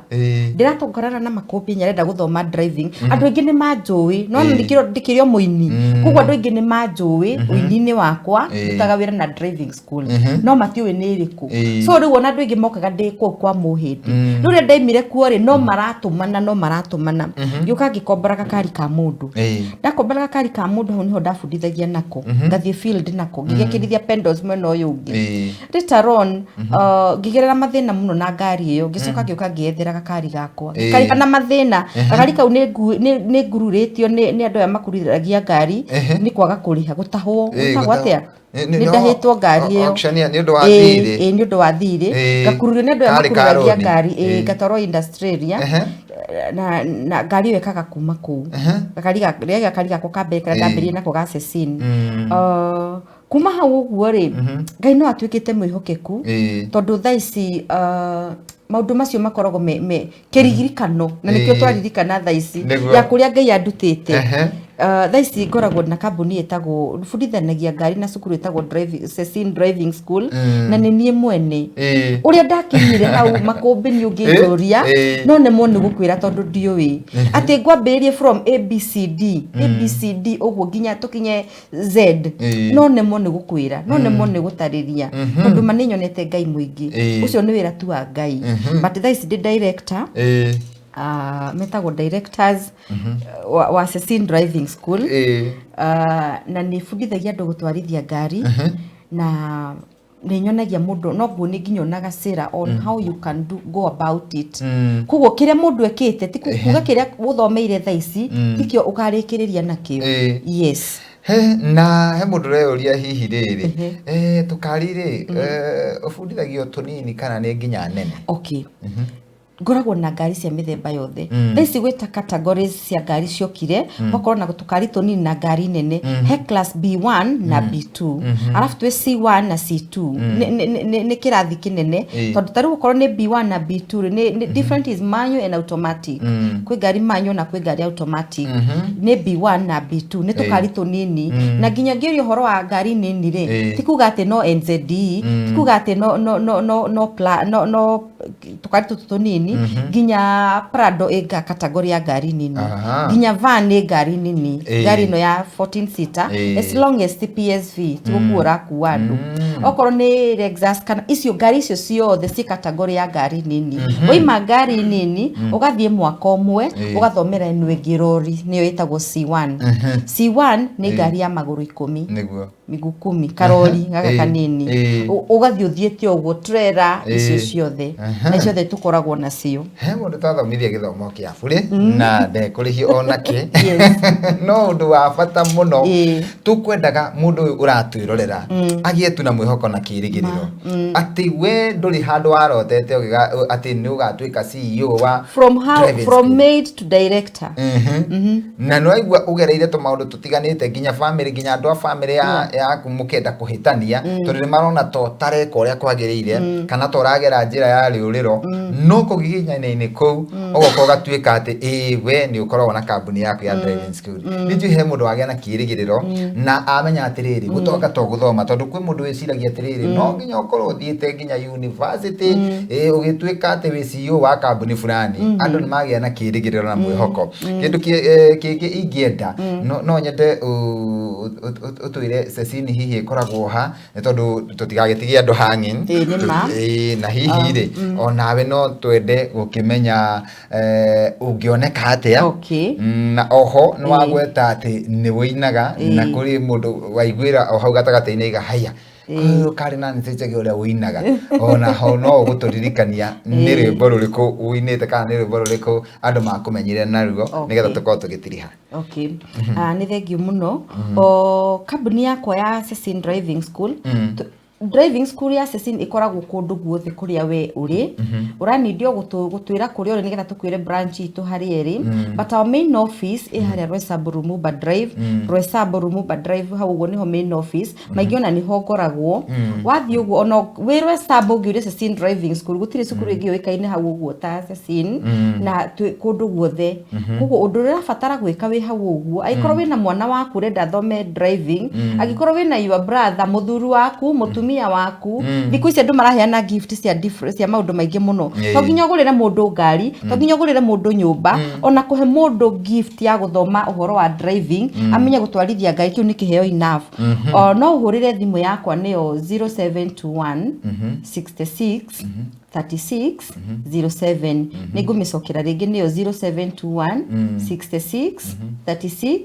Ndĩratongorana na Makũmbĩ nyarenda gũthoma driving. Andũ aingĩ nĩ manjũĩ, no ndikĩrĩ o mũini, koguo andũ aingĩ nĩ manjũĩ ũini-inĩ wakwa. Ndutaga wĩra na driving school, no matiũĩ nĩ ĩrĩkũ. So rĩu ona andũ aingĩ mokaga ndĩ kũu kwa Mũhĩndĩ. Rĩu rĩrĩa ndaimire kuo rĩ, no maratũmana, no maratũmana, ngĩũka ngĩkombora gakari ka mũndũ. Ndakombora gakari ka mũndũ, hau niho ndabundithagia nako, ngathiĩ field nako, ngĩgĩkĩrithia pedals mwena ũyũ ũngĩ. Later on, ngĩgerera mathĩna mũno na ngari ĩyo, ngĩcoka ngĩũka ngĩethera gakari gakwa. Ngĩkarĩha na mathĩna. Gakari kau nĩ ngururĩtio nĩ andũ aya makururagia ngari nĩ kwaga kũrĩha, gũtahwo. Gũtahwo atĩa? Nĩ ndahĩtwo ngari ĩyo. Auctioneer nĩ ũndũ wa thirĩ. Ĩĩ, nĩ ũndũ wa thirĩ. Ngakururio nĩ andũ aya Karĩ makururagia karũni. ngari, ĩĩ, ngatwarwo industrial area. Na ngari ĩyo ĩkaga kuma kũu. Gakari rĩrĩa gakari gakwa ka mbere karĩa ndambĩrĩirie nako ga Cecin. Kuma hau ũguo rĩ, Ngai no atuĩkĩte mwĩhokeku, tondũ thaa ici maũndũ macio makoragwo me kĩririkano, na nĩkĩo twaririkana thaa ici ya kũrĩa Ngai andutĩte. Thaa ici ngoragwo na kambuni ĩtagwo, bundithanagia ngari na cukuru ĩtagwo Cecin Driving School, na nĩ niĩ mwene. Ũrĩa ndakinyire hau, Makũmbĩ, nĩ ũngĩnjũria, no nemwo nĩ gũkwĩra tondũ ndiũĩ atĩ ngwambĩrĩrie from ABCD, ABCD ũguo nginya tũkinye Z. No nemwo nĩ gũkwĩra, no nemwo nĩ gũtarĩria, tondũ ma nĩ nyonete Ngai mũingĩ. Ũcio nĩ wĩra tu wa Ngai, but thaa ici ndĩ director, metagwo directors wa Cecin Driving School. Na nĩ bundithagia andũ gũtwarithia ngari, na nĩ nyonagia mũndũ no nguo nĩ nginya onaga cira on how you can do, go about it. Koguo kĩrĩa mũndũ ekĩte ti kuga kĩrĩa ũthomeire thaa ici tikĩo ũkarĩkĩrĩria nakĩo. Yes. He na he mũndũ ũreyũria hihi rĩrĩ, tũkari rĩ, ũbundithagio tũnini kana nĩ nginya nene? Okay, ngoragwo na ngari cia mĩthemba yothe. Thaa ici gwĩta categories cia ngari ciokire, gũgakorwo na tũkari tũnini na ngari nene. He class B1 na B2, arabu twĩ C1 na C2. Nĩ kĩrathi kĩnene, tondũ ta rĩu okorwo nĩ B1 na B2 rĩ, nĩ different is manual and automatic. Kwĩ ngari manual na kwĩ ngari automatic. Nĩ B1 na B2, nĩ tũkari tũnini. Na nginya ngĩũria ũhoro wa ngari nini rĩ, ti kuga atĩ no NZD, ti kuga atĩ no tũkari tũtũ tũnini. Nginya Prado ĩ category ya ngari nini. Nginya van nĩ ngari nini. Ngari ĩno ya 14 seater, as long as ti PSV, ti gũkua ũrakua andũ. Okorwo nĩ Lexus kana icio ngari icio ciothe ci category ya ngari nini. Waima ngari nini, ũgathiĩ mwaka ũmwe, ũgathomera ĩno ĩngĩ, rori, nĩyo ĩtagwo C1. C1 nĩ ngari ya magũrũ 10. Miguu 10, karori gaka kanini. Ũgathiĩ ũthiĩte ũguo, trailer, icio ciothe, na ciothe tũkoragwo nacio. He mũndũ twathomithia gĩthomo kĩa burĩ na ndekũrĩhio ona kĩ, no ũndũ wa bata mũno, tũkwendaga mũndũ ũyũ ũratwĩrorera agĩe tu na mwĩhoko na kĩrĩgĩrĩro atĩ we ndũrĩ handũ warotete atĩ nĩ ũgatuĩka CEO wa From how, driving from school. maid to director. Na nĩ waigua ũgereire tũmaũndũ tũtiganĩte, nginya family, nginya andũ a family ya yaku mũkenda kũhĩtania, tondũ nĩ marona to tareka ũrĩa kwagĩrĩire kana ta ũragera njĩra ya rĩũrĩro, no kũgiginyana-inĩ kũu ũgoka ũgatuĩka atĩ ĩĩ, we nĩ ũkoragwo na kambuni yaku ya driving school. Nĩ njũĩ he mũndũ wagĩa na kĩĩrĩgĩrĩro na amenya atĩrĩrĩ, gũtonga to gũthoma, tondũ kwĩ mũndũ wĩciragia atĩrĩrĩ, no nginya ũkorwo ũthiĩte nginya university, ĩĩ, ũgĩtuĩka atĩ wĩ CEO wa kambuni fulani. Andũ nĩ magĩa na kĩĩrĩgĩrĩro na mwĩhoko. Kĩndũ kĩngĩ ingĩenda, no nyende ũtwĩre Cecini hihi ĩkoragwo ha, nĩ tondũ tũtigagĩtigie andũ hanging. Ĩĩ, nĩ ma. Ĩĩ, na hihi rĩ, onawe no twende gũkĩmenya ũngĩoneka atĩa. Na oho nĩ wagweta atĩ nĩ wĩinaga, na kũrĩ mũndũ waiguĩra o hau gatagatĩ-inĩ iga haya ũyũ karĩ na Nancy Njagi ũrĩa wĩinaga, ona ho no ũgũtũririkania nĩ rwĩmbo rũrĩkũ wĩinĩte kana nĩ rwĩmbo rũrĩkũ andũ makũmenyire naruo, nĩgetha tũkorwo tũgĩtiriha. Okay. Nĩ thengiũ mũno. O kambuni yakwa ya Cecin Driving School, driving school ya Cecin ĩkoragwo kũndũ guothe kũrĩa we ũrĩ. Ũranindio gũtwĩra kũrĩa ũrĩ nĩgetha tũkwĩre branch itũ harĩa ĩrĩ, but our main office ĩ harĩa Roysambu Lumumba Drive. Roysambu Lumumba Drive, hau ũguo nĩho main office. Maingĩ ona nĩho ngoragwo. Wathiĩ ũguo ona wĩ Roysambu, ũngĩũria Cecin Driving School, gũtirĩ cukuru ĩngĩ yũĩkaine hau ũguo ta Cecin, na twĩ kũndũ guothe. Koguo ũndũ ũrĩa ũrabatara gwĩka wĩ hau ũguo, angĩkorwo wĩna mwana waku ũrenda athome driving, angĩkorwo wĩna your brother, mũthuri waku, mũtumia Mũtumia waku, thikũ ici andũ maraheana gift cia cia maũndũ maingĩ mũno. Ĩĩ. To nginya ũgũrĩre mũndũ ngari, to nginya ũgũrĩre mũndũ nyũmba, ona kũhe mũndũ gift ya gũthoma ũhoro wa driving, amenye gũtwarithia ngari, kĩu nĩ kĩheo enough. O no ũhũrĩre thimũ yakwa, nĩyo 0721 66 36 07. Nĩ ngũmĩcokera rĩngĩ, nĩyo 0721 66 36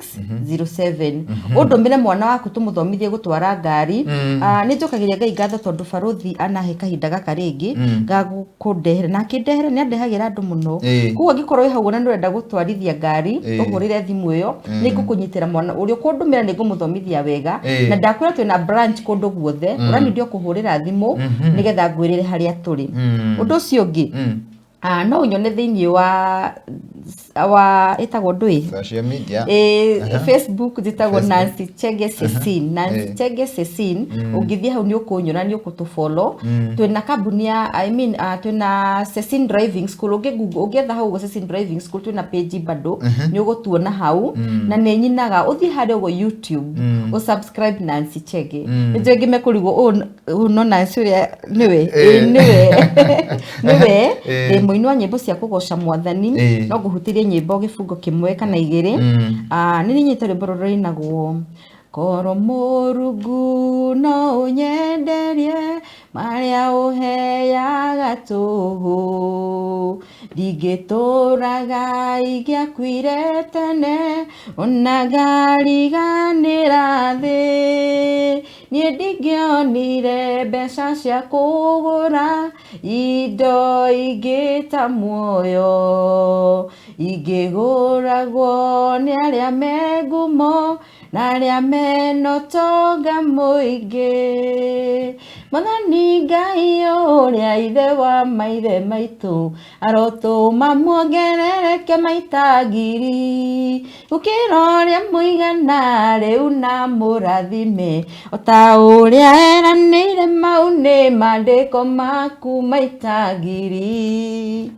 07. Ũndũmĩre mwana waku tũmũthomithie gũtwara ngari. Ah, nĩ njokagĩria Ngai ngatho tondũ barũthi anahe kahinda gaka rĩngĩ ga kũndehera, na akĩndehera nĩ andehagĩra andũ mũno. Koguo angĩkorwo wĩ hau na nĩ ũrenda gũtwarithia ngari, ũhũrĩre thimũ ĩyo, nĩ ngũkũnyitĩra mwana ũrĩa ũkũndũmĩra, nĩ ngũmũthomithia wega. Na ndakwĩra twĩna branch kũndũ guothe, ũranindi o kũhũrĩra thimũ nĩgetha ngwĩrĩre harĩa tũrĩ. Ũndũ ũcio ũngĩ, no ũnyone thĩinĩ wa ĩtagwo ndũĩ Social media. Facebook njĩtagwo Facebook. Nancy Chege Cecine, Nancy Chege Cecine. Ũngĩthiĩ hau nĩ ũkũnyona, nĩ ũkũtũfollow. Twĩna kambuni ya, I mean, twĩna Cecine Driving School. Ũngĩ Google, ũngĩetha hau ũguo Cecine Driving School, twĩna page bado, nĩ ũgũtuona hau. Na nĩ nyinaga, ũthiĩ harĩa ũguo YouTube, ũsubscribe Nancy Chege. Nĩ njũĩ ngĩ mekũrigwo, ũyũ no Nancy ũrĩa nĩwe? Ĩĩ, nĩwe, nĩwe. Ndĩ mũini wa nyĩmbo cia kũgoca Mwathani. No ngũhutĩrie nyĩmbo gĩbungo kĩmwe kana igĩrĩ. Ah, nĩ nyite rwĩmbo rũrĩa rũinagwo, "Korwo Mũrungu no ũnyenderie marĩa ũheaga tũhũ, ndingĩtũraga, ingĩakuire tene, ona ngariganĩra thĩ. Niĩ ndingĩonire mbeca cia kũgũra indo ingĩ ta muoyo, ingĩgũragwo nĩ arĩa me ngumo na arĩa mena ũtonga mũingĩ. Mwathani Ngai ũrĩa ithe wa maithe maitũ arotũma muongerereke maita ngiri gũkĩra ũrĩa mũigana rĩu, na mũrathime o ta ũrĩa eranĩire. Mau nĩ maandĩko maku, maita ngiri."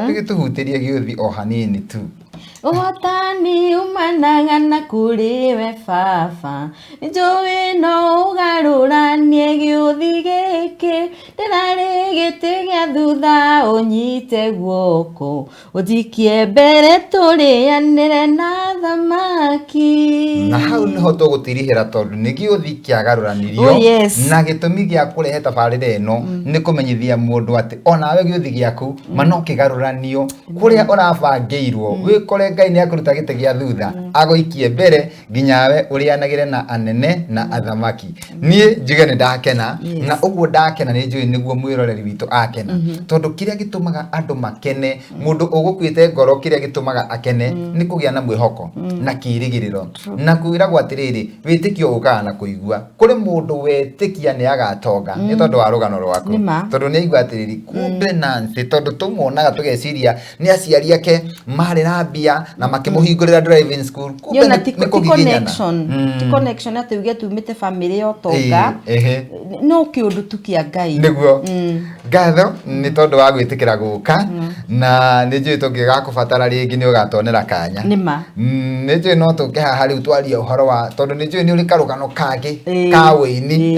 Tũgĩtũhutĩrie gĩũthi o hanini tu. Ũhotani umanaga na kũrĩ we baba, nĩnjũĩ no ũgarũranie gĩũthi gĩkĩ ndĩrarĩ gĩtĩ gĩa thutha, ũnyite guoko ũnjikie mbere tũrĩanĩre na thamaki. Na hau niho tũgũtirihĩra tondũ nĩ gĩũthi kĩagarũranirio. Oh, yes. Na gĩtũmi gĩa kũrehe tabarĩra ĩno nĩ kũmenyithia mũndũ atĩ onawe gĩũthi gĩaku ma no kĩgarũranio, kũrĩa ũrabangĩirwo wĩkore Ngai nĩ akũruta gĩtĩ gĩa thutha agũikie mbere nginyawe ũrĩanagĩre na anene na athamaki. Niĩ njuge nĩ ndakena. Na ũguo ndakena, nĩ njũĩ nĩguo mwĩroreri witũ akena, tondũ kĩrĩa gĩtũmaga andũ makene, mũndũ ũgũkuĩte ngoro, kĩrĩa gĩtũmaga akene nĩ kũgĩa na mwĩhoko na kĩĩrĩgĩrĩro, na kwĩragwo atĩrĩrĩ, wĩtĩkio ũkaga na kũigua. Kũrĩ mũndũ wetĩkia nĩ agatonga nĩ tondũ wa rũgano rwaku. Nĩ ma. Tondũ nĩ aigua atĩrĩrĩ, kumbe Nancy, tondũ tũmuonaga tũgeciria nĩ aciari ake marĩ na mbia na makĩmũhingũrĩra driving school, kumbe Nĩona nĩ ti kũgiginyana. Connection, ti connection atĩ uge tumĩte famĩlĩ ya ũtonga. Ĩĩ, ehe. No kĩũndũ tu kĩa Ngai. Nĩguo, ngatho nĩ tondũ wa gwĩtĩkĩra gũka, na nĩ njũĩ tũngĩgakũbatara rĩngĩ nĩ ũgatonera kanya. Nĩ ma. Nĩ njũĩ no tũke haha rĩu twarie ũhoro wa, tondũ nĩ njũĩ nĩ ũrĩ karũgano kangĩ ka wĩini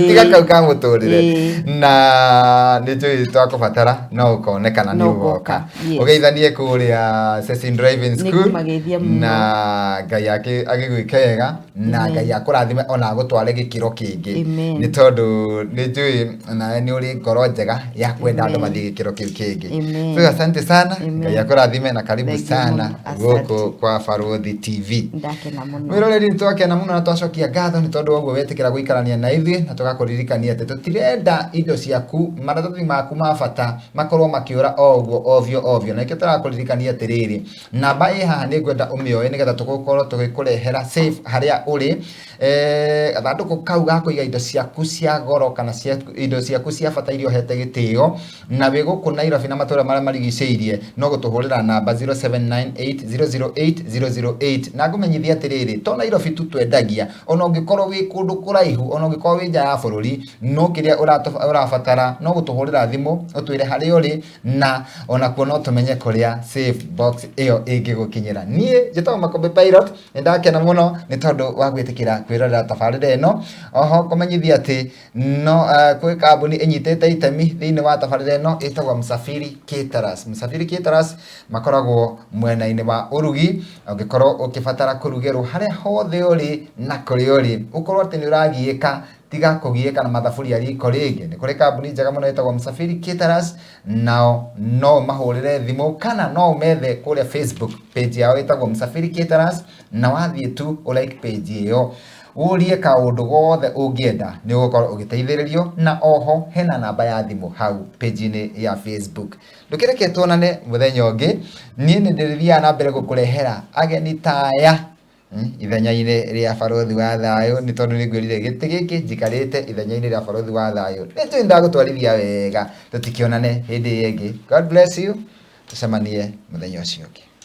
tiga kau ka mũtũrĩre. Na nĩ njũĩ twakũbatara no ũkonekana nĩ No ũgoka. ũgoka, yes. Ũgeithanie kũrĩa Cecin Driving School. Nĩngũmageithia mũno. Na Ngai agĩgwĩke wega, na Ngai akũrathime ona agũtware gĩkĩro kĩngĩ. Amen. Nĩ tondũ nĩ njũĩ nawe nĩ ũrĩ ngoro njega ya kwenda andũ Amen. mathiĩ gĩkĩro kĩu kĩngĩ. Amen. So asante sana. Amen. Ngai akũrathime na karibu Thank you sana mũno. Asante. gũkũ kwa Barũthi TV. Ndakena mũno. Mwĩroreri, nĩ twakena mũno na twacokia ngatho nĩ tondũ wa ũguo wetĩkĩra gũikarania na ithuĩ, na tũgakũririkania atĩ tũtirenda indo ciaku, maratathi maku ma bata makorwo makĩũra o ũguo ovyo ovyo. Na nĩkĩo tũrakũririkania atĩrĩrĩ, namba ĩ haha nĩ ngwenda ũmĩoe nĩgetha tũgũkorwo tũgĩkũrehera safe harĩa ũrĩ, gathandũkũ kau ga kũiga indo ciaku cia goro kana cia, indo ciaku cia bata iria ũhete gĩtĩo. Na wĩ gũkũ Nairobi na matũra marĩa marigicĩirie, no gũtũhũrĩra namba 0798 008. 008. Na ngũmenyithia atĩrĩrĩ, to Nairobi tu twendagia, ona ũngĩkorwo wĩ kũndũ kũraihu, ona ũngĩkorwo wĩ nja ya bũrũri, no kĩrĩa ũrabatara no gũtũhũrĩra thimũ ũtwĩre harĩa ũrĩ, na onakuo no tũmenye kũrĩa safe box ĩyo ĩngĩgũkinyĩra. Niĩ njĩtagwo Makũmbĩ Pilot, nĩ ndakena mũno nĩ tondũ wa gwĩtĩkĩra kwĩrorera tabarĩra ĩno. Oho ngũmenyithia atĩ no kwĩ kambuni ĩnyitĩte itemi thĩinĩ wa tabarĩra ĩno ĩtagwo Msafiri Caterers. Msafiri Caterers makoragwo mwena-inĩ wa ũrugi, ũngĩkorwo ũkĩbatara kũrugĩrwo harĩa hothe ũrĩ na kũrĩa ũrĩ, ũkorwo atĩ nĩ ũragiĩka, tiga kũgiĩka na mathaburia riko rĩngĩ. Nĩ kũrĩ kambuni njega mũno ĩtagwo Msafiri Caterers, nao no ũmahũrĩre thimũ kana no ũmethe kũrĩa Facebook page yao ĩtagwo Msafiri Caterers, na wathiĩ tu ũ like page ĩyo, ũrie kaũndũ gothe ũngĩenda, nĩ ũgũkorwo ũgĩteithĩrĩrio. Na oho hena namba ya thimũ hau page-inĩ ya Facebook. Ndũkĩreke tuonane mũthenya ũngĩ, niĩ nĩ ndĩrĩthiaga na mbere gũkũrehera ageni ta aya ithenya-inĩ rĩa Barũthi wa Thayũ, nĩ tondũ nĩ ngwĩrire gĩtĩ gĩkĩ njikarĩte ithenya-inĩ rĩa Barũthi wa Thayũ. Nĩ njũĩ ndagũtwarithia wega, tũtikĩonane hĩndĩ ĩyo ĩngĩ. God bless you, tũcemanie mũthenya ũcio ũngĩ.